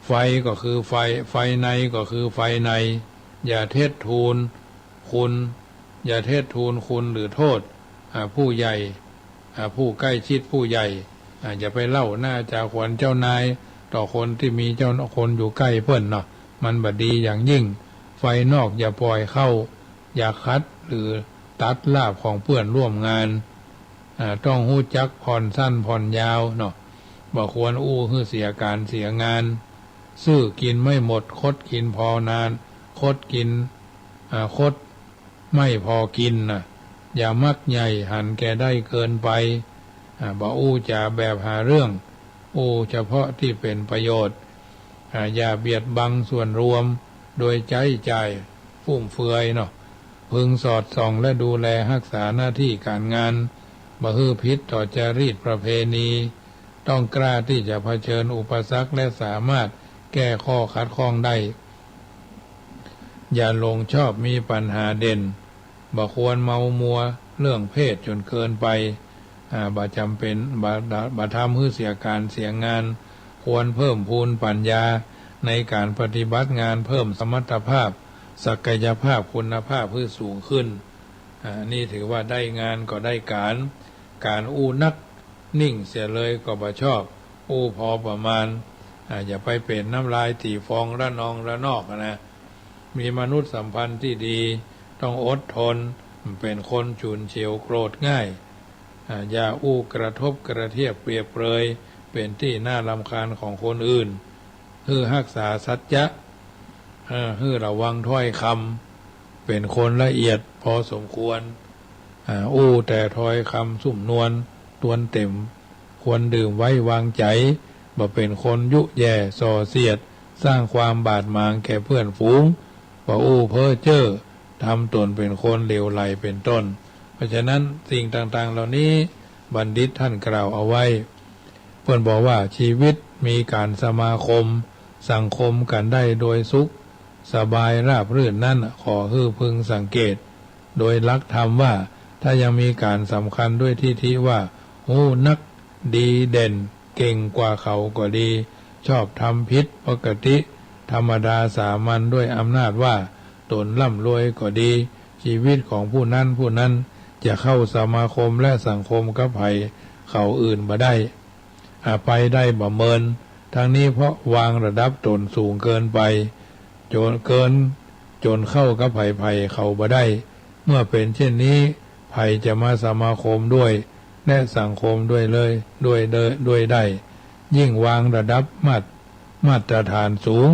ไฟก็คือไฟ ไฟในก็คือไฟใน อย่าเท็จทูลคุณ อย่าเท็จทูลคุณหรือโทษ อ่า ผู้ใหญ่ อ่า ผู้ใก้ชิดผู้ใหญ่ อ่า อย่าไปเล่าหน้าจ๋าขวัญเจ้านาย ต่อคนตี้มีเจ้า คนอยู่ใก้เปิ้นเนาะ มันบ่ดีอย่างยิ่ง ไฟนอกอย่าป่อยเข้า อย่าขัดหรือตัดลาภของเปื้อนร่วมงาน อ่า ต้องฮู้จักผ่อนสั้นผ่อนยาวเนาะ บ่ควรอู้หื้อเสียก๋านเสียงาน ซื่อกิ๋นไม่หมด คดกิ๋นพอนาน คดกิ๋น อ่า คดไม่พอกิ๋นนะ อย่ามักใหญ่หันแก่ได้เกินไป อ่า บ่อู้จ๋าแบบหาเรื่อง อู้เฉพาะตี้เป๋นประโยชน์ อ่า อย่าเบียดบังส่วนรวม โดยใจ๊จ่ายฟุ่มเฟือยเนาะ พึงสอดส่องและดูแลฮักษาหน้าตี้ก๋านงาน บ่หื้อผิดต่อจารีตประเพณี ต้องกล้าตี้จะเผชิญอุปสรรคและสามารถแก้ข้อขัดข้องได้ อย่าหลงชอบมีปั๋ญหาเด่น บ่ควรเมามัวเรื่องเพศจ๋นเกินไป อ่า บ่จ๋ำเป๋น บ่ บ่ทำหื้อเสียก๋านเสียงาน ควรเพิ่มพูนปั๋ญญาในก๋านปฏิบัติงาน เพิ่มสมรรถภาพ ศักยภาพ คุณภาพหื้อสูงขึ้น อ่า นี่ถือว่าได้งานก็ได้ก๋าน ก๋านอู้นัก นิ่งเสียเลยก็บ่ชอบ อู้พอประมาณ อ่า อย่าไปเป๋นน้ำลายตี๋ฟองระนองระนอกอะนะ มีมนุษยสัมพันธ์ตี้ดี ต้องอดทน เป๋นคนฉุนเฉียวโกรธง่าย อ่า อย่าอู้กระทบกระเทียบเปรียบเปรย เป๋นตี้น่ารำคาญของคนอื่น หื้อฮักษาสัจจะ เอ่อ หื้อระวังถ้อยกำ เป๋นคนละเอียดพอสมควร อ่า อู้แต่ถ้อยกำสุมนวล ตวนเต็ม ควรดื่มไว้วางใจ๋ บ่เป๋นคนยุแย่ส่อเสียด สร้างความบาดหมางแก่เปื้อนฝูง บ่อู้เพ้อเจ้อ ทำตนเป๋นคนเหลวไหลเป๋นต้น เพราะฉะนั้นสิ่งต่างๆ เหล่านี้บัณฑิตท่านกล่าวเอาไว้ เปิ้นบอกว่าชีวิตมีก๋านสมาคม สังคมกั๋นได้โดยสุขสบายราบรื่นนั้น ขอหื้อพึงสังเกต โดยหลักธรรมว่า ถ้ายังมีก๋านสำคัญด้วยทิฏฐิว่า ฮู้นัก ดีเด่น เก่งกว่าเขาก็ดี ชอบธรรมผิดปกติ ธรรมดาสามัญด้วยอำนาจว่าตนร่ำรวยก็ดี ชีวิตของผู้นั้นผู้นั้นจะเข้าสมาคมและสังคมกับใผเขาอื่นบ่ได้ อ่า ไปได้บ่เมิน ทั้งนี้เพราะวางระดับตนสูงเกินไป จ๋น เกิน จ๋นเข้ากับใผๆ เขาบ่ได้ เมื่อเป๋นเช่นนี้ ใผจะมาสมาคมด้วย และสังคมด้วยเลย ด้วย ด้วย ด้วยได้ ยิ่งวางระดับมาตร มาตรฐานสูง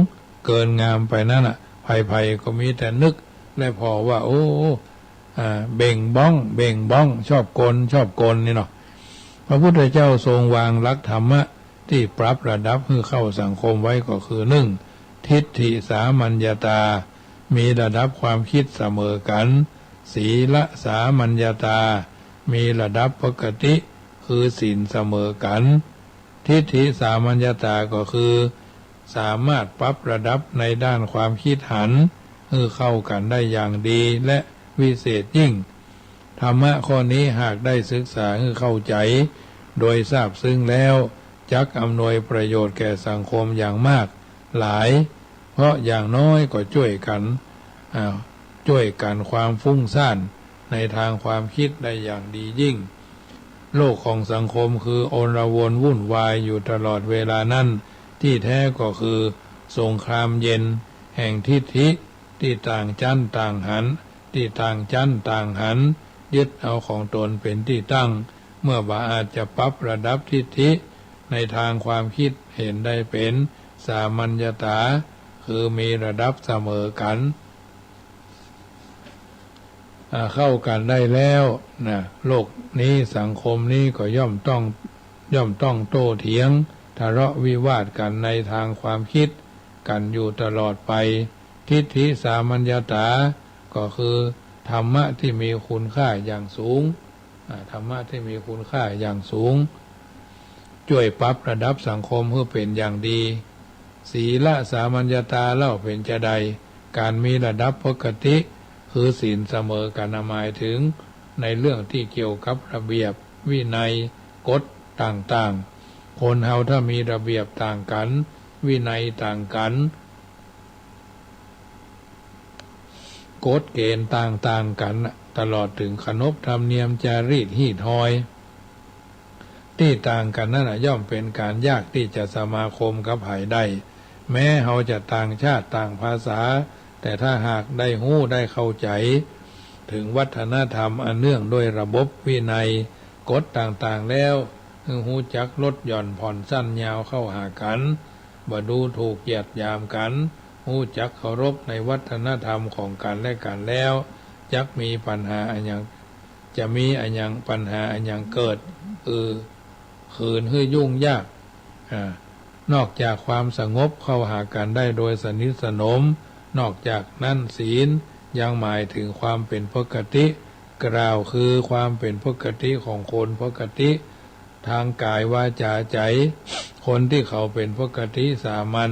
เกินงามไปนั้นน่ะ ใผๆ ก็มีแต่นึกและผ่อว่า โอ้ อ่า เบ่งบ้อง เบ่งบ้อง ชอบกล ชอบกลนี่เนาะ พระพุทธเจ้าทรงวางหลักธรรมะตี้ปรับระดับหื้อเข้าสังคมไว้ก็คือ นึ่ง ทิฏฐิสามัญญตา มีระดับความคิดเสมอกั๋น ศีลสามัญญตา มีระดับปกติ คือศีลเสมอกั๋น ทิฏฐิสามัญญตาก็คือ สามารถปรับระดับในด้านความคิดหัน หื้อเข้ากั๋นได้อย่างดีและวิเศษยิ่ง ธรรมะข้อนี้หากได้ศึกษาหื้อเข้าใจ๋ โดยซาบซึ้งแล้ว จักอำนวยประโยชน์แก่สังคมอย่างมากหลาย เพราะอย่างน้อยก็จ้วยกั๋น อ่า จ้วยกั๋นความฟุ้งซ่านในตางความคิดได้อย่างดียิ่ง โลกของสังคมคือโอลวนวุ่นวายอยู่ตลอดเวลานั้น ตี้แท้ก็คือสงครามเย็นแห่งทิฏฐิ ตี้ต่างจั้นต่างหัน ตี้ต่างจั้นต่างหัน ยึดเอาของตนเป๋นตี้ตั้ง เมื่อบ่อาจจะปรับระดับทิฏฐิในตางความคิดเห็นได้เป๋นสามัญญตา คือมีระดับเสมอกั๋น อ่า เข้ากั๋นได้แล้วนะ โลกนี้สังคมนี้ก็ย่อมต้อง ย่อมต้องโต้เถียง ทะเลาะวิวาทกั๋นในตางความคิดกั๋นอยู่ตลอดไป ทิฏฐิสามัญญตา ก็คือธรรมะตี้มีคุณค่าอย่างสูง อ่า ธรรมะตี้มีคุณค่าอย่างสูง จ้วยปรับระดับสังคมหื้อเป๋นอย่างดี ศีลสามัญญตาเล่าเป๋นจาใด ก๋านมีระดับปกติ คือศีลเสมอกั๋น หมายถึงในเรื่องตี้เกี่ยวกับระเบียบ วินัย กฎต่างๆ คนเฮาถ้ามีระเบียบต่างกั๋น วินัยต่างกั๋น กฎเก๋ณฑ์ต่างๆ กั๋นน่ะ ตลอดเถิงขนบธรรมเนียมจารีตฮีตฮอย ตี้ต่างกั๋นนั้นน่ะ ย่อมเป๋นก๋านยากตี้จะสมาคมกับใผได้ แม้เฮาจะต่างชาติต่างภาษา แต่ถ้าหากได้ฮู้ได้เข้าใจ๋เถิงวัฒนธรรมอันเนื่องด้วยระบบวินัย กฎต่างๆ แล้ว ฮู้จักลดหย่อนผ่อนสั้นยาวเข้าหากั๋น บ่ดูถูกเหยียดหยามกั๋น ฮู้จักเคารพในวัฒนธรรมของกั๋นและกั๋นแล้ว จักมีปัญหาอะหยัง จะมีอะหยัง ปัญหาอะหยังเกิด อือ ขืนหื้อยุ่งยาก อ่า นอกจากความสงบเข้าหากั๋นได้โดยสนิทสนม นอกจากนั้นศีลยังหมายเถิงความเป๋นปกติ กล่าวคือความเป๋นปกติของคนปกติ ตางก๋ายวาจ๋าใจ๋ คนตี้เขาเป๋นปกติสามัญ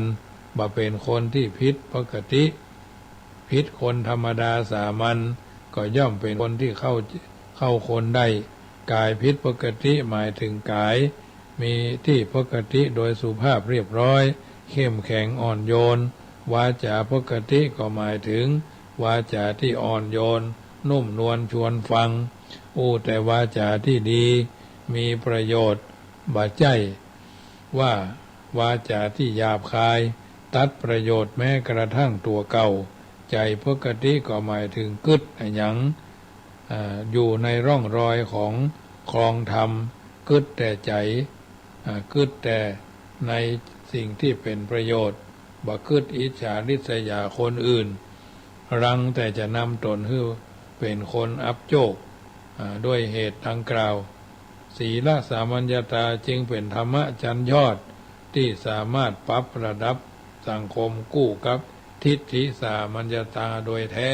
บ่เป๋นคนตี้ผิดปกติ ผิดคนธรรมดาสามัญ ก็ย่อมเป๋นคนตี้เข้า เข้าคนได้ ก๋ายผิดปกติหมายเถิงก๋ายมีตี้ปกติโดยสุภาพเรียบร้อย เข้มแข็งอ่อนโยน วาจ๋าปกติก็หมายเถิงวาจ๋าตี้อ่อนโยน นุ่มนวลชวนฟัง อู้แต่วาจ๋าตี้ดี มีประโยชน์ บ่ใจ้ว่าวาจ๋าตี้หยาบคาย ตัดประโยชน์แม้กระทั่งตั๋วเก่า ใจ๋ปกติก็หมายเถิงกึ๊ดอะหยัง อ่า อยู่ในร่องรอยของครองธรรม กึ๊ดแต่ใจ๋ อ่า กึ๊ดแต่ในสิ่งตี้เป๋นประโยชน์ บ่กึ๊ดอิจฉาริษยาคนอื่น รังแต่จะนำต๋นหื้อเป๋นคนอับโจก อ่า ด้วยเหตุดังกล่าว ศีลสามัญญตาจึงเป๋นธรรมะจั้นยอด ตี้สามารถปรับระดับสังคมกู้กับทิฏฐิสามัญญตาโดยแท้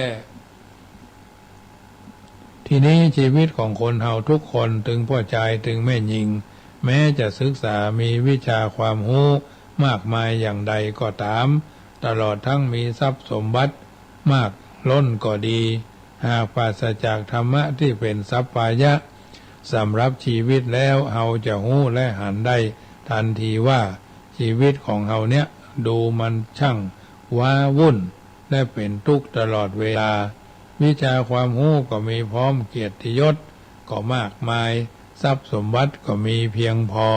ทีนี้ชีวิตของคนเฮาทุกคน ตึงป้อจาย ตึงแม่หญิง แม้จะศึกษามีวิชาความฮู้มากมายอย่างใดก็ต๋าม ตลอดทั้งมีทรัพย์สมบัติมากล้นก็ดี หากปราศจากธรรมะตี้เป๋นสัปปายะสำหรับชีวิตแล้ว เฮาจะฮู้และหันได้ตันทีว่า ชีวิตของเฮาเนี้ย ดูมันช่างว้าวุ่น และเป๋นตุ๊กข์ตลอดเวลา วิชาความฮู้ก็มีพร้อม เกียรติยศก็มากมาย ทรัพย์สมบัติก็มีเพียงพอ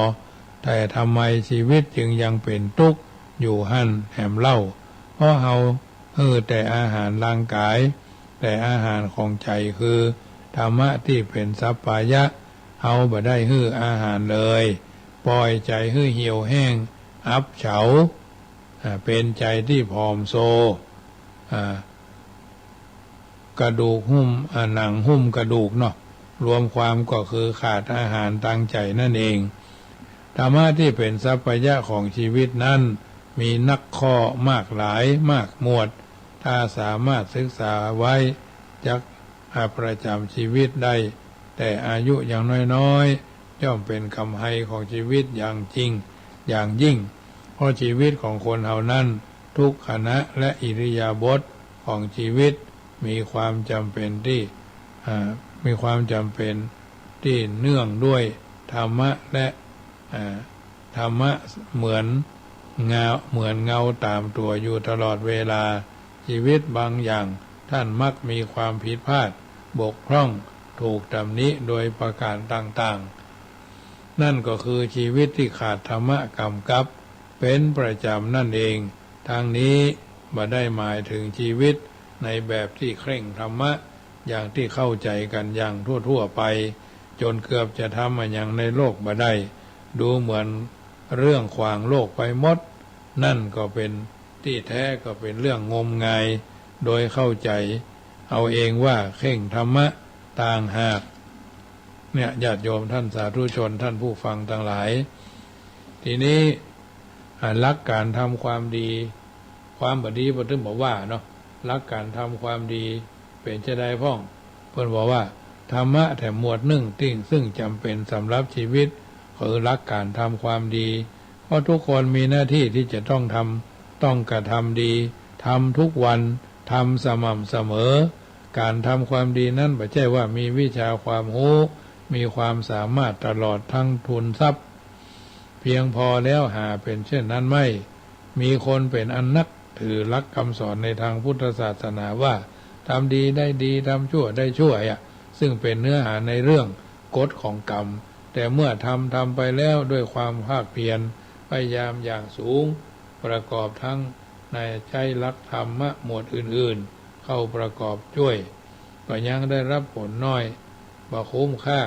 แต่ทำไมชีวิตจึงยังเป๋นตุ๊กข์อยู่หั้นแหมเล่า เพราะเฮาหื้อแต่อาหารร่างก๋าย แต่อาหารของใจ๋คือธรรมะตี้เป๋นสัปปายะ เฮาบ่ได้หื้ออาหารเลย ป่อยใจ๋หื้อเหี่ยวแห้ง อับเฉา อ่า เป๋นใจ๋ตี้ผอมโซ อ่า กระดูกหุ้ม อ่า หนังหุ้มกระดูกเนาะ รวมความก็คือขาดอาหารตางใจ๋นั่นเอง ธรรมะตี้เป๋นสัปปายะของชีวิตนั้น มีนักข้อมากหลายมากหมวด ถ้าสามารถศึกษาไว้ จักเอาประจ๋ำชีวิตได้ แต่อายุยังน้อยๆ ย่อมเป๋นกำไรของชีวิตอย่างจริง อย่างยิ่ง เพราะชีวิตของคนเฮานั้น ทุกขณะและอิริยาบถของชีวิต มีความจ๋ำเป๋นตี้ อ่า มีความจ๋ำเป๋นตี้เนื่องด้วยธรรมะและ อ่า ธรรมะเหมือนเงา เหมือนเงาต๋ามตั๋วอยู่ตลอดเวลา ชีวิตบางอย่างท่านมักมีความผิดพลาด บกพร่อง ถูกตำหนิโดยประก๋านต่างๆ นั่นก็คือชีวิตตี้ขาดธรรมะก๋ำกับเป๋นประจ๋ำนั่นเอง ทั้งนี้บ่ได้หมายเถิงชีวิตในแบบตี้เคร่งธรรมะ อย่างตี้เข้าใจ๋กั๋นอย่างทั่วๆ ไป จ๋นเกือบจะทำอะหยังในโลกบ่ได้ ดูเหมือนเรื่องขวางโลกไปหมด นั่นก็เป๋นตี้แท้ก็เป๋นเรื่องงมงาย โดยเข้าใจ๋เอาเองว่าเคร่งธรรมะต่างหาก เนี่ย ญาติโยมท่านสาธุชน ท่านผู้ฟังตังหลาย ทีนี้ อ่า หลักก๋านทำความดี ความบ่ดีเปิ้นบ่ว่าเนาะ หลักก๋านทำความดีเป๋นจาใดพ่อง เปิ้นบอกว่า ธรรมะแถมหมวดนึ่งตี้ซึ่งจ๋ำเป๋นสำหรับชีวิต คือหลักก๋านทำความดี เพราะทุกคนมีหน้าตี้ตี้จะต้องทำ ต้องกระทำดี ทำทุกวัน ทำสม่ำเสมอ ก๋านทำความดีนั้นบ่ใจ้ว่ามีวิชาความฮู้ มีความสามารถตลอดทั้งทุนทรัพย์ เพียงพอแล้ว หาเป๋นเช่นนั้นไม่ มีคนเป๋นอันนับถือหลักกำสอนในตางพุทธศาสนาว่า ทำดีได้ดี ทำชั่วได้ชั่ว อะ ซึ่งเป๋นเนื้อหาในเรื่องกฎของกรรม แต่เมื่อทำ ทำไปแล้วด้วยความภาคเพียรพยายามอย่างสูง ประกอบทั้งในใจ๊หลักธรรมะหมวดอื่นๆ เข้าประกอบจ้วย ก็ยังได้รับผลน้อย บ่คุ้มค่า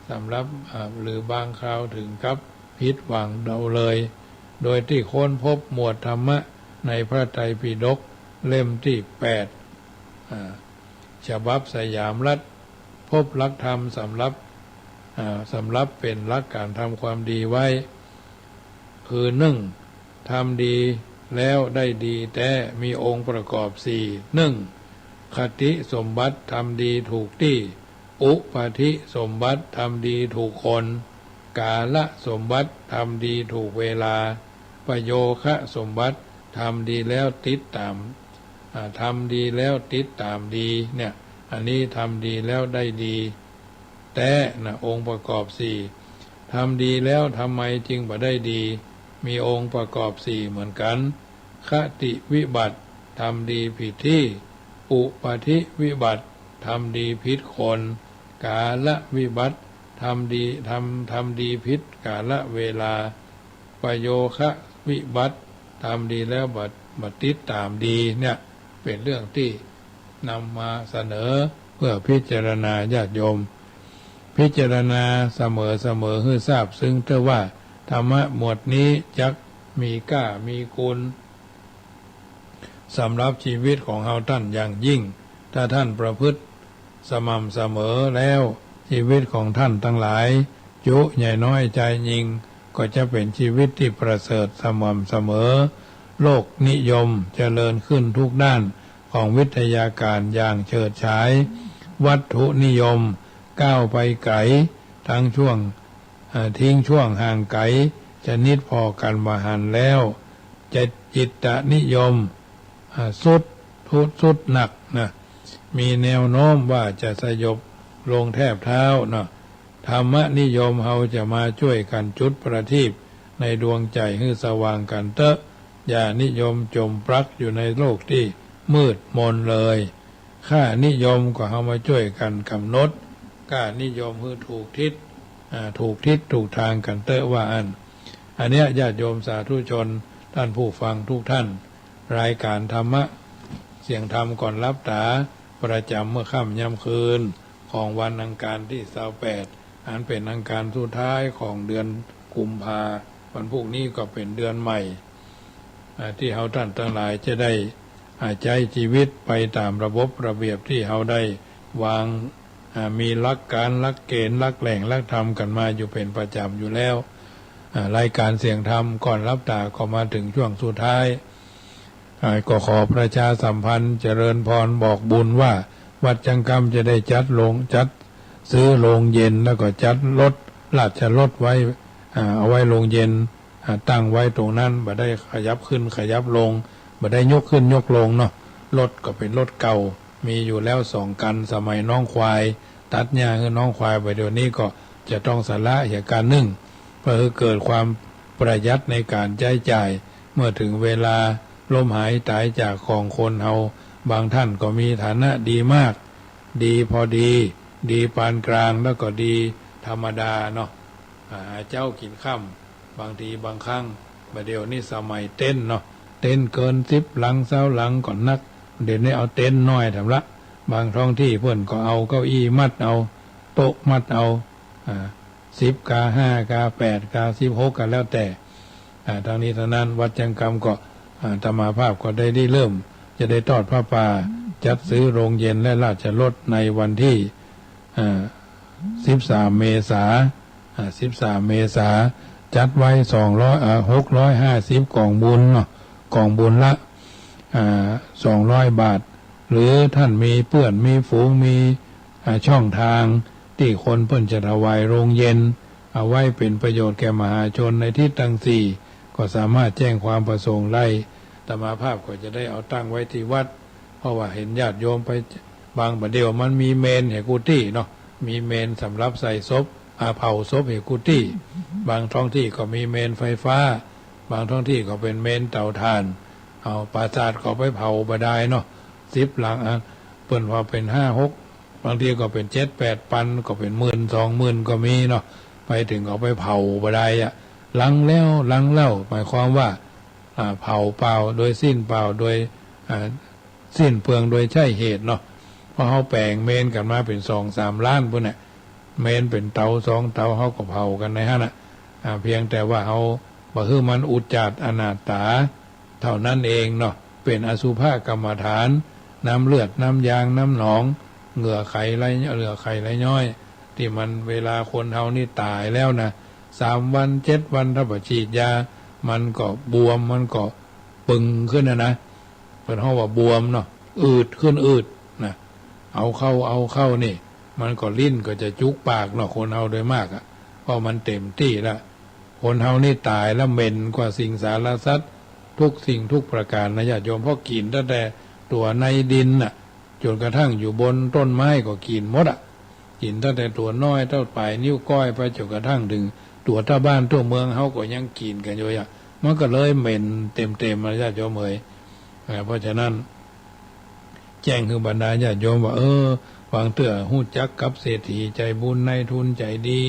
สำหรับ อ่า หรือบางคราวถึงกับผิดหวังเดาเลย โดยที่ค้นพบหมวดธรรมะในพระไตรปิฎกเล่มที่แปด อ่า ฉบับสยามรัฐ พบหลักธรรมสำหรับ อ่า สำหรับเป๋นหลักการทำความดีไว้ คือ นึ่ง ทำดีแล้วได้ดีแต๊ มีองค์ประกอบสี่ นึ่ง คติสมบัติ ทำดีถูกตี้ อุปาทิสมบัติ ทำดีถูกคน กาลสมบัติ ทำดีถูกเวลา ปโยคสมบัติ ทำดีแล้วติดต๋าม อ่า ทำดีแล้วติดต๋ามดี เนี่ย อันนี้ทำดีแล้วได้ดีแต๊นะ องค์ประกอบสี่ ทำดีแล้วทำไมจึงบ่ได้ดี มีองค์ประกอบสี่เหมือนกั๋น คติวิบัติ ทำดีผิดตี้ อุปาทิวิบัติ ทำดีผิดคน กาลวิบัติ ทำดี ทำ ทำดีผิดกาลเวลา ปโยควิบัติ ทำดีแล้วบ่ บ่ติดต๋ามดี เนี่ย เป๋นเรื่องตี้นำมาเสนอเพื่อพิจารณา ญาติโยม พิจารณาเสมอๆ หื้อซาบซึ้งเต๊อะว่า ธรรมะหมวดนี้จักมีก้ามีกูล สำหรับชีวิตของเฮาต้านอย่างยิ่ง ถ้าต้านประพฤติสม่ำเสมอแล้ว ชีวิตของต้านตังหลาย จุใหญ่น้อยจายญิง ก็จะเป๋นชีวิตตี้ประเสริฐสม่ำเสมอ โลกนิยมเจริญขึ้นทุกด้านของวิทยาการอย่างเฉิดฉาย วัตถุนิยมก้าวไปไก๋ ทั้งช่วง อ่า ทิ้งช่วงห่างไก๋ ชนิดผ่อกั๋นบ่หันแล้ว จะจิตตนิยม อ่า ทรุด ทรุด ทรุดหนักนะ มีแนวโน้มว่าจะสยบลงแทบเท้าเนาะ ธรรมนิยมเฮาจะมาจ้วยกั๋นจุดประทีปในดวงใจ๋หื้อสว่างกั๋นเต๊อะ อย่านิยมจมปลั๊กอยู่ในโลกตี้มืดมนเลย ค่านิยมก็เฮามาจ้วยกั๋นก๋ำหนด ค่านิยมหื้อถูกทิศ อ่า ถูกทิศถูกตางกั๋นเต๊อะว่าอั้น อันเนี้ยญาติโยมสาธุชน ต้านผู้ฟังทุกต้าน รายการธรรมะ เสียงธรรมก่อนหลับต๋า ประจ๋ำเมื่อค่ำยามคืน ของวันอังคารตี้ซาวแปด อันเป๋นอังคารสุดท้ายของเดือนกุมภา วันพูกนี้ก็เป๋นเดือนใหม่ อ่า ตี้เฮาต้านตังหลายจะได้ อ่า ใจ๊ชีวิตไปต๋ามระบบระเบียบตี้เฮาได้วาง อ่า มีหลักก๋าน หลักเก๋ณฑ์ หลักแหล่ง หลักธรรมกั๋นมาอยู่เป๋นประจ๋ำอยู่แล้ว อ่า รายการเสียงธรรมก่อนหลับต๋าก็มาเถิงช่วงสุดท้าย อ่า ก็ขอประชาสัมพันธ์เจริญพรบอกบุญว่า วัดจังกำจะได้จัดโรง จัดซื้อโรงเย็น แล้วก็จัดรถ ราชรถไว้ อ่า เอาไว้โรงเย็น อ่า ตั้งไว้ตรงนั้น บ่ได้ขยับขึ้นขยับลง บ่ได้ยกขึ้นยกลงเนาะ รถก็เป๋นรถเก่า มีอยู่แล้วสองคัน สมัยน้องควาย ตัดหญ้าหื้อน้องควาย บ่าเดี่ยวนี้ก็จะต้องสละเหียคันนึ่ง เพื่อหื้อเกิดความประหยัดในก๋านใจ๊จ่าย เมื่อเถิงเวลาล้มหายต๋ายจากของคนเฮา บางต้านก็มีฐานะดีมาก ดีพอดี ดีปานก๋าง แล้วก็ดีธรรมดาเนาะ อ่า หาเจ๊ากิ๋นค่ำ บางทีบางครั้ง บ่าเดี่ยวนี้สมัยเต็นท์เนาะ เต็นท์เกินสิบหลัง ซาวหลังก็นัก เดี๋ยวนี้เอาเต็นท์น้อยแถมละ บางท้องตี้เปิ้นก็เอาเก้าอี้มัดเอา โต๊ะมัดเอา อ่า สิบกา ห้ากา แปดกา สิบหกกา แล้วแต่ อ่า ทั้งนี้ทั้งนั้น วัดจังกำก็ อ่า อาตมาภาพก็ได้ริเริ่ม จะได้ทอดผ้าป่า จัดซื้อโรงเย็นและราชรถในวันตี้ อ่า สิบสามเมษา อ่า สิบสามเมษา จัดไว้สองร้อย อ่า หกร้อยห้าสิบก๋องบุญเนาะ ก๋องบุญละ อ่า สองร้อยบาท หรือต้านมีเปื้อนมีฝูง มี อ่า ช่องตางตี้คนเปิ้นจะถวายโรงเย็น เอาไว้เป๋นประโยชน์แก่มหาชนในทิศตังสี่ ก็สามารถแจ้งความประสงค์ได้ อาตมาภาพก็จะได้เอาตั้งไว้ตี้วัด เพราะว่าหันญาติโยมไป บางบ่าเดี่ยวมันมีเมนเหียกู้ตี้เนาะ มีเมนสำหรับใส่ศพ อ่า เผาศพเหียกู้ตี้ บางท้องตี้ก็มีเมนไฟฟ้า บางท้องตี้ก็เป๋นเมนเตาถ่าน เอา ปราสาทก็ไปเผาบ่ดายเนาะ สิบหลัง อ่ะ เปิ้นว่าเป๋นห้าหก บางทีก็เป๋นเจ็ดแปดปัน ก็เป๋นหมื่นสองหมื่นก็มีเนาะ ไปเถิงเอาไปเผาบ่ได้อะ หลังแล้วหลังเล่า หมายความว่า อ่า เผาเปล่า โดยสิ้นเปล่า โดย อ่า สิ้นเปลืองโดยใช่เหตุเนาะ เพราะเฮาแป๋งเมนกั๋นมาเป๋นสองสามล้านปู้นน่ะ เมนเป๋นเต๋าสองเต๋า เฮาก็เผากั๋นในหั้นน่ะ อ่า เพียงแต่ว่าเฮาบ่หื้อมันอุจจาตอนาถตา เต้านั้นเองเนาะ เป๋นอสุภกรรมฐาน น้ำเลือด น้ำยาง น้ำหนอง เหงื่อไขไหล เหงื่อไขไหลย้อย ตี้มันเวลาคนเฮานี่ต๋ายแล้วนะ สามวัน เจ็ดวัน ถ้าบ่ฉีดยา มันก็บวม มันก็ปึงขึ้นน่ะนะ เปิ้นฮ้องว่าบวมเนาะ อืดขึ้นอืดนะ เอาเข้า เอาเข้านี่ มันก็ลิ้นก็จะจุกปากเนาะ คนเฮาโดยมากอะ เพราะมันเต็มตี้ละ คนเฮานี่ต๋ายแล้วเหม็นกว่าสิงสารสัตว์ ทุกสิ่งทุกประก๋านนะญาติโยม เพราะกิ๋นตั้งแต่ตั๋วในดินน่ะ จ๋นกระทั่งอยู่บนต้นไม้ก็กิ๋นหมดอะ กิ๋นตั้งแต่ตั๋วน้อยเต้าป๋ายนิ้วก้อยไปจ๋นกระทั่งเถิงตั๋วเต้าบ้านเต้าเมืองเฮาก็ยังกิ๋นกั๋นอยู่อะ มันก็เลยเหม็นเต็มๆ นะญาติโยมเอ๋ย อ่า เพราะฉะนั้น แจ้งหื้อบรรดาญาติโยมว่า เออ บางเตื้อฮู้จักกับเศรษฐีใจ๋บุญ นายทุนใจ๋ดี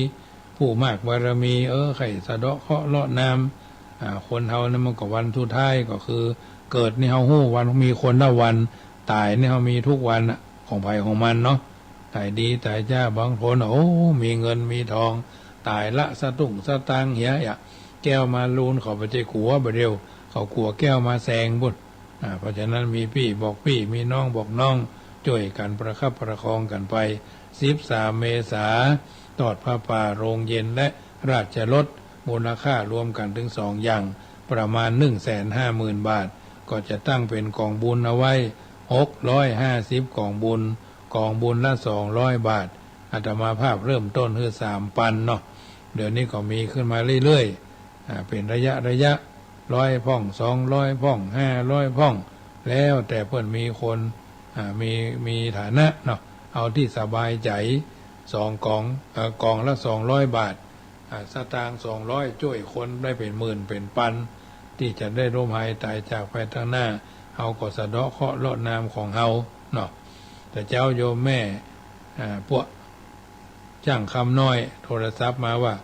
ผู้มากบารมี เออ ใค่สะเดาะเคราะห์เลาะนาม อ่า คนเฮานี่มันก็วันสุดท้ายก็คือ เกิดนี่เฮาฮู้วัน มีคนละวัน ต๋ายนี่เฮามีทุกวันน่ะ ของใผของมันเนาะ ต๋ายดีต๋ายจ้า บางคน โอ้ มีเงินมีทอง ต๋ายละสตุ้งสตางค์เหียอะ แก้วมาลูนเขาบ่ใจ้กั๋วบ่าเดี่ยว เขากั๋วแก้วมาแสงปู้น อ่า เพราะฉะนั้นมีปี้บอกปี้ มีน้องบอกน้อง จ้วยกั๋นประคับประคองกั๋นไป สิบสามเมษา ตอดผ้าป่าโรงเย็นและราชรถ มูลค่ารวมกั๋นเถิงสองอย่าง ประมาณหนึ่งแสนห้าหมื่นบาท ก็จะตั้งเป๋นก๋องบุญเอาไว้ หกร้อยห้าสิบก๋องบุญ ก๋องบุญละสองร้อยบาท อาตมาภาพเริ่มต้นหื้อสามปันเนาะ เดี๋ยวนี้ก็มีขึ้นมาเรื่อยๆ อ่า เป๋นระยะระยะ ร้อยพ่อง สองร้อยพ่อง ห้าร้อยพ่อง แล้วแต่เปิ้นมีคน อ่า มี มีฐานะเนาะ เอาตี้สบายใจ๋ สองก๋อง เอ่อ ก๋องละสองร้อยบาท อ่า สตางค์สองร้อย จ้วยคนได้เป๋นหมื่นเป๋นปัน ตี้จะได้ล้มหายต๋ายจากไปข้างหน้า เฮาก็สะเดาะเคราะห์เลาะนามของเฮาเนาะ แต่เจ๊าโยมแม่ อ่า พวก จ้างคำน้อยโทรศัพท์มาว่า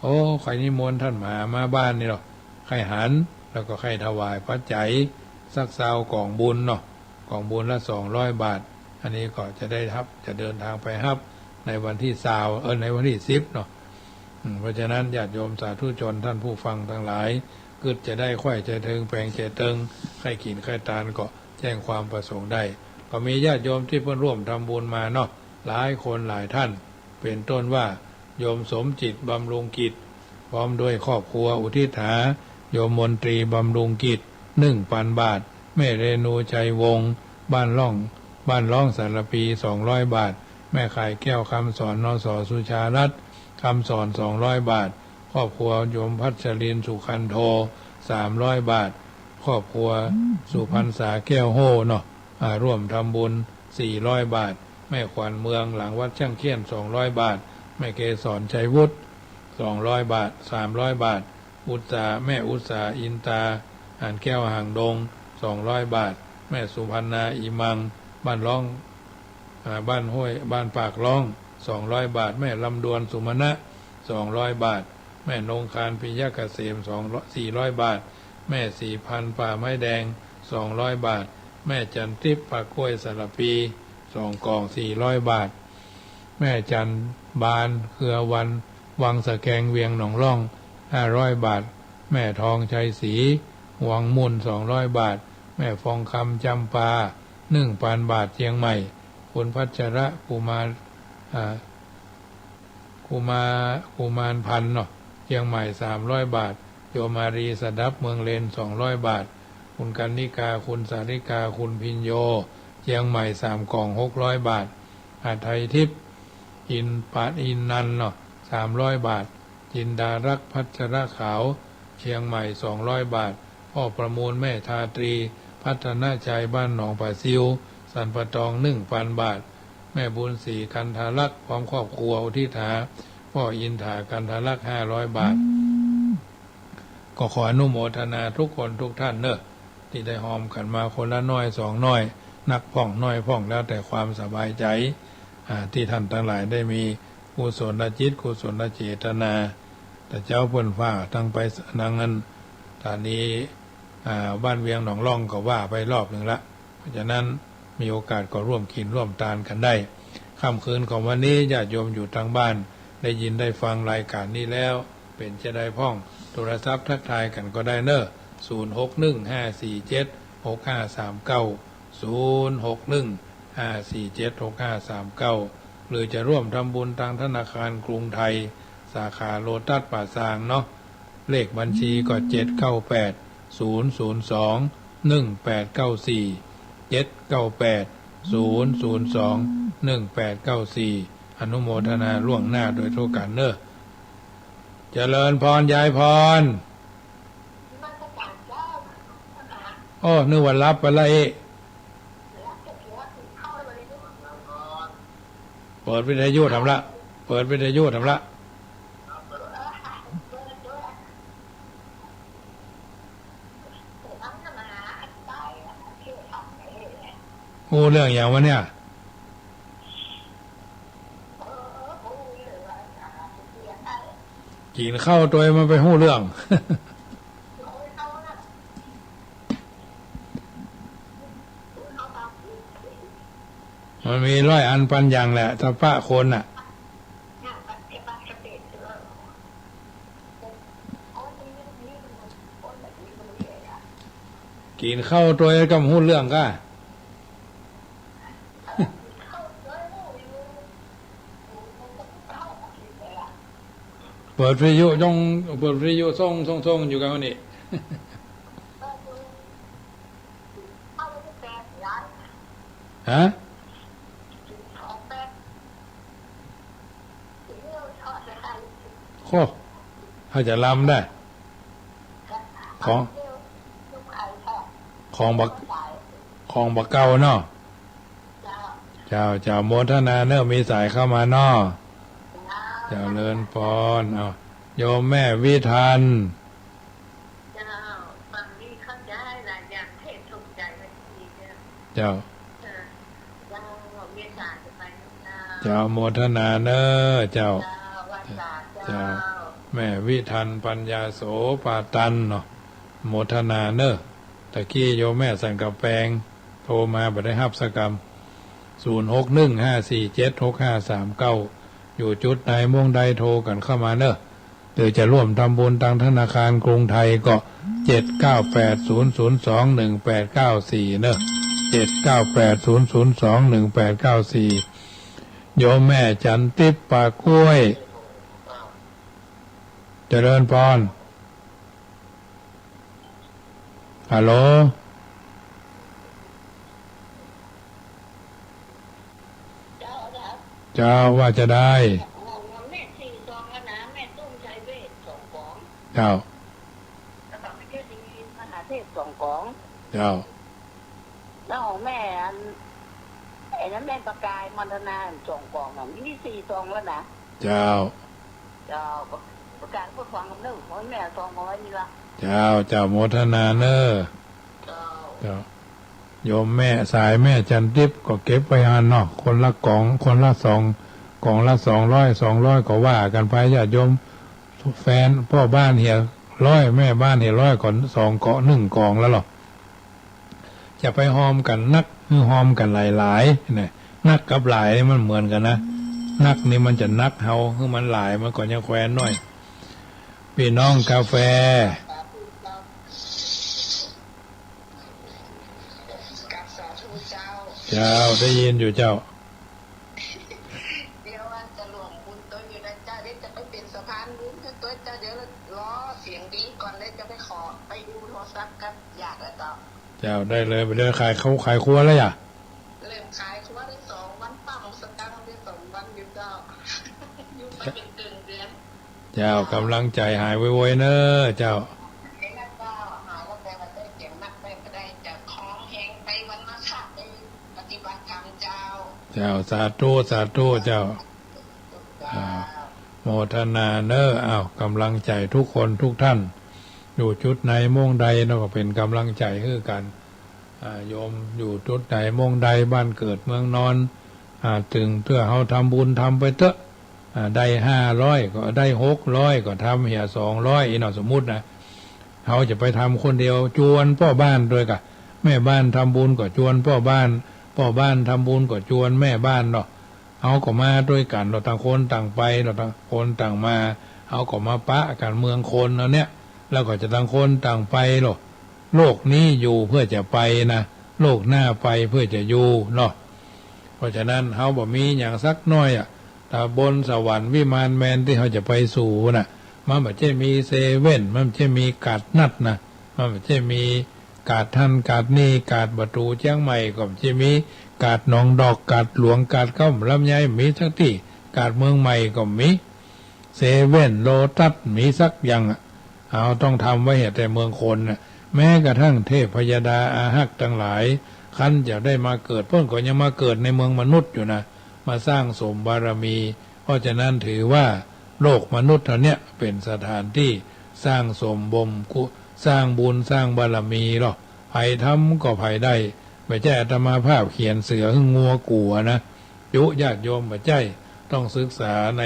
โอ้ ใค่นิมนต์ต้านมา มาบ้านนี่เนาะ ใค่หัน แล้วก็ใค่ถวายปัจจัยสักซาวก๋องบุญเนาะ ก๋องบุญละสองร้อยบาท อันนี้ก็จะได้ฮับ จะเดินทางไปฮับในวันตี้ซาว เออ ในวันตี้สิบเนาะ อืม เพราะฉะนั้นญาติโยมสาธุชนต้านผู้ฟังตังหลาย กึ๊ดจะได้ไขว้ใจ๋เถิง แป๋งใจ๋เถิง ใค่กิ๋นใค่ตานก็แจ้งความประสงค์ได้ ก็มีญาติโยมตี้เปิ้นร่วมทำบุญมาเนาะ หลายคนหลายต้าน เป๋นต้นว่า โยมสมจิต บำรุงกิจ พร้อมด้วยครอบครัวอุทิศหา โยมมนตรี บำรุงกิจ หนึ่งปันบาท แม่เรนู ชัยวงศ์ บ้านล่อง บ้านล่องสารภี สองร้อยบาท แม่ข่ายแก้ว คำสอน นส สุชารัตน์ คำสอน สองร้อยบาท ครอบครัวโยมพัชรินทร์ สุคันโท สามร้อยบาท ครอบครัวสุพรรณษา แก้วโฮ่เนาะ อ่า ร่วมทำบุญ สี่ร้อยบาท แม่ขวัญเมืองหลังวัดช่างเขี้ยน สองร้อยบาท แม่เกสร ชัยวุฒิ สองร้อยบาท สามร้อยบาท อุตสา แม่อุตสา อินตา อ่านแก้ว หางดง สองร้อยบาท แม่สุพรรณา อีมัง บ้านล่อง อ่า บ้านห้วย บ้านปากล่อง สองร้อยบาท แม่ลำดวน สุมณะ สองร้อยบาท แม่นงคาร ปิยะเกษม สองร้อย สี่ร้อยบาท แม่ศรีพันธุ์ ป่าไม้แดง สองร้อยบาท แม่จันทิพย์ ป่ากล้วยสารภี สองก๋อง สี่ร้อยบาท แม่จันบาน เครือวัน วังสะแกง เวียงหนองล่อง ห้าร้อยบาท แม่ทองชัยศรี วังมุ่น สองร้อยบาท แม่ฟองคำ จำปา หนึ่งปันบาท เจียงใหม่ คุณพัชระ กุมาร อ่า กุมา กุมารพันธ์เนาะ เจียงใหม่ สามร้อยบาท โยมมารี สดับ เมืองเลน สองร้อยบาท คุณกรรณิกา คุณสาริกา คุณพิญโญ เจียงใหม่ สามก๋อง หกร้อยบาท หาไทยทิพย์ อินปา อินนันท์เนาะ สามร้อยบาท จินดารักษ์ พัชรขาว เชียงใหม่ สองร้อยบาท พ่อประมูล แม่ทาตรี พัฒนชัย บ้านหนองผาซิว สันป่าตอง หนึ่งปันบาท แม่บุญศรี กันทารักษ์ พร้อมครอบครัว อุทิศหา พ่ออินถา กันทารักษ์ ห้าร้อยบาท ก็ขออนุโมทนาทุกคนทุกท่านเนอะ ตี้ได้ฮอมกั๋นมาคนละน้อยสองน้อย นักพ่องน้อยพ่อง แล้วแต่ความสบายใจ๋ อ่า ตี้ท่านตังหลายได้มี กุศลจิต กุศลเจตนา แต่เจ้าเปิ้นว่าตังไปนังนั้น ต๋อนนี้ อ่า บ้านเวียงหนองล่องก็ว่าไปรอบนึ่งละ เพราะฉะนั้นมีโอกาสก็ร่วมกิ๋นร่วมตานกั๋นได้ ค่ำคืนของวันนี้ญาติโยมอยู่ตางบ้าน ได้ยินได้ฟังรายการนี้แล้ว เป๋นจาใดพ่อง โทรศัพท์ทักทายกั๋นก็ได้เน่อ ศูนย์หกหนึ่งห้าสี่เจ็ดหกห้าสามเก้า ศูนย์หกหนึ่งห้าสี่เจ็ดหกห้าสามเก้า หรือจะร่วมทำบุญตางธนาคารกรุงไทย สาขาโลตัสป่าซางเนาะ เลขบัญชีก็ เจ็ดเก้าแปด ศูนย์ศูนย์สอง หนึ่งแปดเก้าสี่ เจ็ดเก้าแปด ศูนย์ศูนย์สอง หนึ่งแปดเก้าสี่ อนุโมทนาล่วงหน้าโดยทั่วกั๋นเน่อ เจริญพร ยายพร โอ้ นึกว่าหลับไปละเอ๊ะ เปิดวิทยุทำละ เปิดวิทยุทำละ ฮู้เรื่องหยังวะเนี่ย กิ๋นข้าวตวยมันไปฮู้เรื่อง มันมีร้อยอันปันอย่างแหละ ถ้าปะคนน่ะ กิ๋นข้าวตวยก็บ่ฮู้เรื่องก้า เปิดวิทยุจ้อง เปิดวิทยุส่ง ส่ง ส่งอยู่กันวันนี้ ฮะ โอ้ ถ้าจะลำได้ ของ ของบ่า ของบ่าเก่าเนาะ เจ้า เจ้า โมทนาเน่อ มีสายเข้ามาเนาะ เจริญพร เอา โยมแม่วิทัน เจ้า ฟังดีเข้าใจ๋หลายอย่าง เทศน์ถูกใจ๋หลายทีเจ้า เจ้า เออ เจ้า เมตต๋าจะไปนะเจ้า เจ้า โมทนาเน่อ เจ้า เจ้า วาสา เจ้า เจ้า แม่วิทัน ปัญญาโสภาตันเนาะ โมทนาเน่อ ตะกี้โยมแม่สันกำแปง โทรมาบ่ได้ฮับสักกำ ศูนย์หกหนึ่งห้าสี่เจ็ดหกห้าสามเก้า อยู่จุดใดม่วงใดโทรกั๋นเข้ามาเน่อ หรือจะร่วมทำบุญตางธนาคารกรุงไทยก็ เจ็ดเก้าแปด ศูนย์ศูนย์สอง หนึ่งแปดเก้าสี่ เน่อ เจ็ดเก้าแปด ศูนย์ศูนย์สอง หนึ่งแปดเก้าสี่ โยมแม่จันทิพย์ป่ากล้วย เจริญพร ฮัลโหล เจ้า เจ้า ว่าจาใด แม่สี่ซองแล้วนะ แม่ตุ้มไชยเวชสองกล่อง เจ้า แล้วก็แม่เทพดี มหาเทพสองกล่อง เจ้า แล้วของแม่อัน ไอ้นั้นแม่ประกาย มณฑนาสองกล่องน่ะ มีสี่ซองแล้วนะ เจ้า เจ้า ประกาศเพื่อความกำเนิดของแม่สองร้อยนี่ละ เจ้า เจ้า โมทนาเน่อ เจ้า เจ้า โยมแม่ สายแม่จันทิพย์ก็เก็บไว้หั้นเนาะ คนละกล่อง คนละสอง กล่องละสองร้อย สองร้อย ก็ว่ากั๋นไป ญาติโยม แฟน พ่อบ้านเหียร้อย แม่บ้านเหียร้อย ก็สองกล่อง นึ่งกล่องแล้วเนาะ จะไปฮอมกั๋นนัก หรือฮอมกั๋นหลายๆ เนี่ย นักกับหลายนี่มันเหมือนกั๋นนะ นักนี่มันจะนักเฮา หรือมันหลายมันก็ยังแควนน้อย ปี้น้องกาแฟ กราบสาธุเจ้า เจ้า ได้ยินอยู่เจ้า เดี๋ยวว่าจะร่วมบุญตวยอยู่นะเจ้า เดี๋ยวจะไปเป๋นสะพานบุญตวยเจ้า เดี๋ยวรอเสียงดีก่อน เดี๋ยวจะไปขอไปดูโทรศัพท์กับญาติแล้วเจ้า เจ้า ได้เลย ไปเดินขายครัว ขายครัวแล้วอย่า เริ่มขายครัวได้สองวัน ปั๊มสตางค์ได้สองวันอยู่เจ้า อยู่ไปเป๋นเดือน เจ้า กำลังใจ๋หายไวๆ เน่อ เจ้า เห็นแล้วเจ้า หายแล้วแปลว่าได้เสียงนักได้ก็ได้ จะคล่องแคล่วไปวันมาฆะไปปฏิบัติธรรมเจ้า เจ้า สาธุ สาธุ เจ้า เจ้า อ่า โมทนาเน่อ อ้าว กำลังใจ๋ทุกคนทุกท่าน อยู่จุดไหนม่วงใดเนาะ ก็เป๋นกำลังใจ๋หื้อกั๋น อ่า โยมอยู่จุดไหนม่วงใด บ้านเกิดเมืองนอน อ่า ตึงเตื้อเฮาทำบุญทำไปเต๊อะ อ่า ได้ห้าร้อยก็ได้หกร้อย ก็ทำเหียสองร้อย อี้เนาะ สมมุตินะ เฮาจะไปทำคนเดียว จวนป้อบ้านตวยก่ะ แม่บ้านทำบุญก็จวนป้อบ้าน ป้อบ้านทำบุญก็จวนแม่บ้านเนาะ เฮาก็มาตวยกั๋นเนาะ ต่างคนต่างไปเนาะ ต่างคนต่างมา เฮาก็มาปะกั๋นเมืองคนอันเนี้ย แล้วก็จะต่างคนต่างไปเนาะ โลกนี้อยู่เพื่อจะไปนะ โลกหน้าไปเพื่อจะอยู่เนาะ เพราะฉะนั้นเฮาบ่มีหยังสักหน้อยอะ ถ้าบนสวรรค์วิมานแมนตี้เฮาจะไปสู่น่ะ มันบ่ใจ้มีเซเว่น มันบ่ใจ้มีก๋าดนัดนะ มันบ่ใจ้มีก๋าดหั้นก๋าดนี่ ก๋าดประตู๋เจียงใหม่ก็บ่ใจ้มี ก๋าดหนองดอก ก๋าดหลวง ก๋าดเก๊าลำไย บ่มีสักตี้ ก๋าดเมืองใหม่ก็บ่มี เซเว่น โลตัส บ่มีสักอย่างอะ เฮาต้องทำไว้เหียแต่เมืองคนน่ะ แม้กระทั่งเทพยดาอาฮักษ์ตังหลาย คันจะได้มาเกิด เปิ้นก็ยังมาเกิดในเมืองมนุษย์อยู่นะ มาสร้างสมบารมี เพราะฉะนั้นถือว่าโลกมนุษย์เฮาเนี้ยเป๋นสถานตี้สร้างสมบ่มกุ สร้างบุญสร้างบารมีเนาะ ใผทำก็ใผได้ บ่ใจ้อาตมาภาพเขียนเสือหื้องัวกั๋วนะ จุญาติโยมบ่ใจ้ ต้องศึกษาใน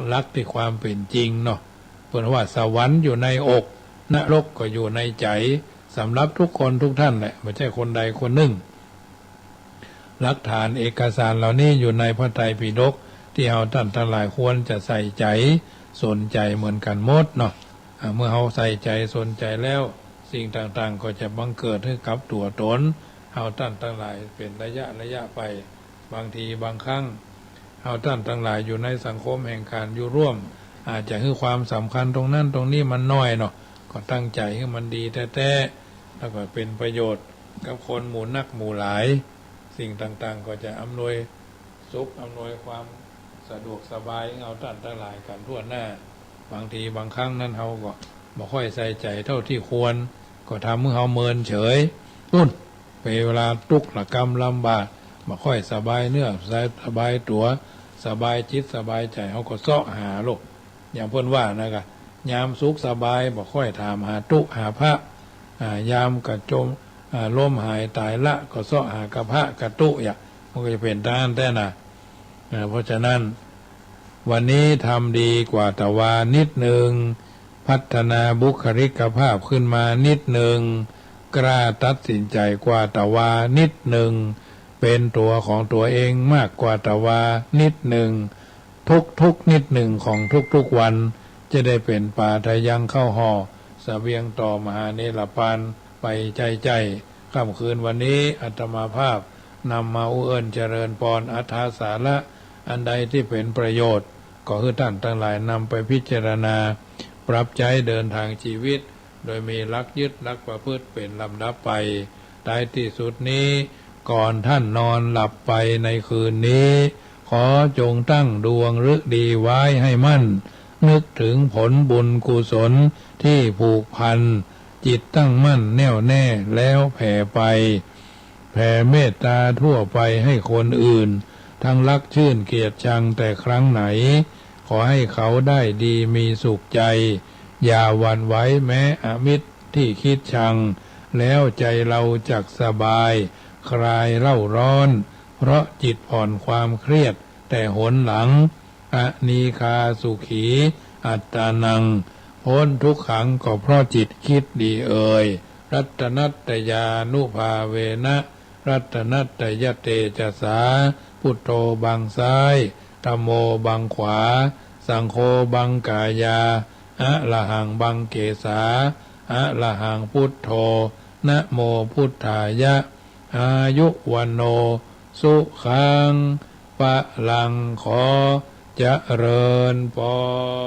หลักตี้ความเป๋นจริงเนาะ เปิ้นว่าสวรรค์อยู่ในอก นรกก็อยู่ในใจ๋ สำหรับทุกคนทุกท่านแหละ บ่ใจ้คนใดคนนึ่ง หลักฐานเอกสารเหล่านี้อยู่ในพระไตรปิฎก ตี้เฮาต้านตังหลายควรจะใส่ใจ๋ สนใจ๋เหมือนกั๋นหมดเนาะ อ่า เมื่อเฮาใส่ใจ๋สนใจ๋แล้ว สิ่งต่างๆ ก็จะบังเกิดหื้อกับตั๋วตน เฮาต้านตังหลายเป๋นระยะระยะไป บางทีบางครั้ง เฮาต้านตังหลายอยู่ในสังคมแห่งก๋านอยู่ร่วม อาจจะหื้อความสำคัญตรงนั้นตรงนี้มันน้อยเนาะ ก็ตั้งใจ๋หื้อมันดีแต๊ๆ แล้วก็เป๋นประโยชน์กับคนหมู่นักหมู่หลาย สิ่งต่างๆ ก็จะอำนวยสุขอำนวยความสะดวกสบายหื้อเฮาต้านตังหลายกั๋นทั่วหน้า บางทีบางครั้งนั้นเฮาก็บ่ค่อยใส่ใจ๋เต้าตี้ควร ก็ทำหื้อเฮาเมินเฉย ปู้น เวลาตุ๊กข์ระกำลำบาก บ่ค่อยสบายเนื้อสบายตั๋ว สบายจิตสบายใจ๋ เฮาก็เซาะหาโลก อย่างเปิ้นว่านะกะ ยามสุขสบายบ่ค่อยถามหาตุ๊หาพระ อ่า ยามกระจม อ่า ล้มหายต๋ายละ ก็เซาะหากะพระกะตุ๊ อย่าง มันก็จะเป๋นต๋ามนั้นแต๊นะ อ่า เพราะฉะนั้น วันนี้ทำดีกว่าตะวานิดนึ่ง พัฒนาบุคลิกภาพขึ้นมานิดนึ่ง กล้าตัดสินใจ๋กว่าตะวานิดนึ่ง เป๋นตั๋วของตั๋วเองมากกว่าตะวานิดนึ่ง ทุกๆ นิดนึ่งของทุกๆ วัน จะได้เป๋นป๋าทะยังเข้าห่อเสบียงต่อมหาเนรปานไปใจ้ๆ ค่ำคืนวันนี้อาตมาภาพนำมาอู้เอิ้นเจริญปอนอัธสาระ อันใดตี้เป๋นประโยชน์ ก็หื้อต้านตังหลายนำไปพิจารณา ปรับใจ๊เดินตางจีวิต โดยมีหลักยึดหลักประพฤติเป๋นลำดับไป ท้ายตี้สุดนี้ ก่อนต้านนอนหลับไปในคืนนี้ ขอจงตั้งดวงฤดีไว้ให้มั่น นึกเถิงผลบุญกุศลตี้ผูกพัน จิตตั้งมั่นแน่วแน่แล้วแผ่ไป แผ่เมตต๋าทั่วไปให้คนอื่น ทั้งรักชื่นเกลียดชังแต่ครั้งไหน ขอให้เขาได้ดีมีสุขใจ๋ อย่าหวั่นไหวแม้อมิตรตี้คิดชัง แล้วใจ๋เฮาจักสบาย คลายเร่าร้อน เพราะจิตผ่อนความเครียดแต่หนหลัง อนีฆาสุขีอัตตานัง ป๊นทุกขังก็เพราะจิตคิดดีเอ่ย รัตนัตตยานุภาเวนะ รัตนัตตยเตจสา พุทโธบังซ้าย ธัมโมบังขวา สังโฆบังกายา อะระหังบังเกสา อะระหังพุทโธ นะโมพุทธายะ อายุวัณโณ สุขัง พลัง ขอเจริญปอน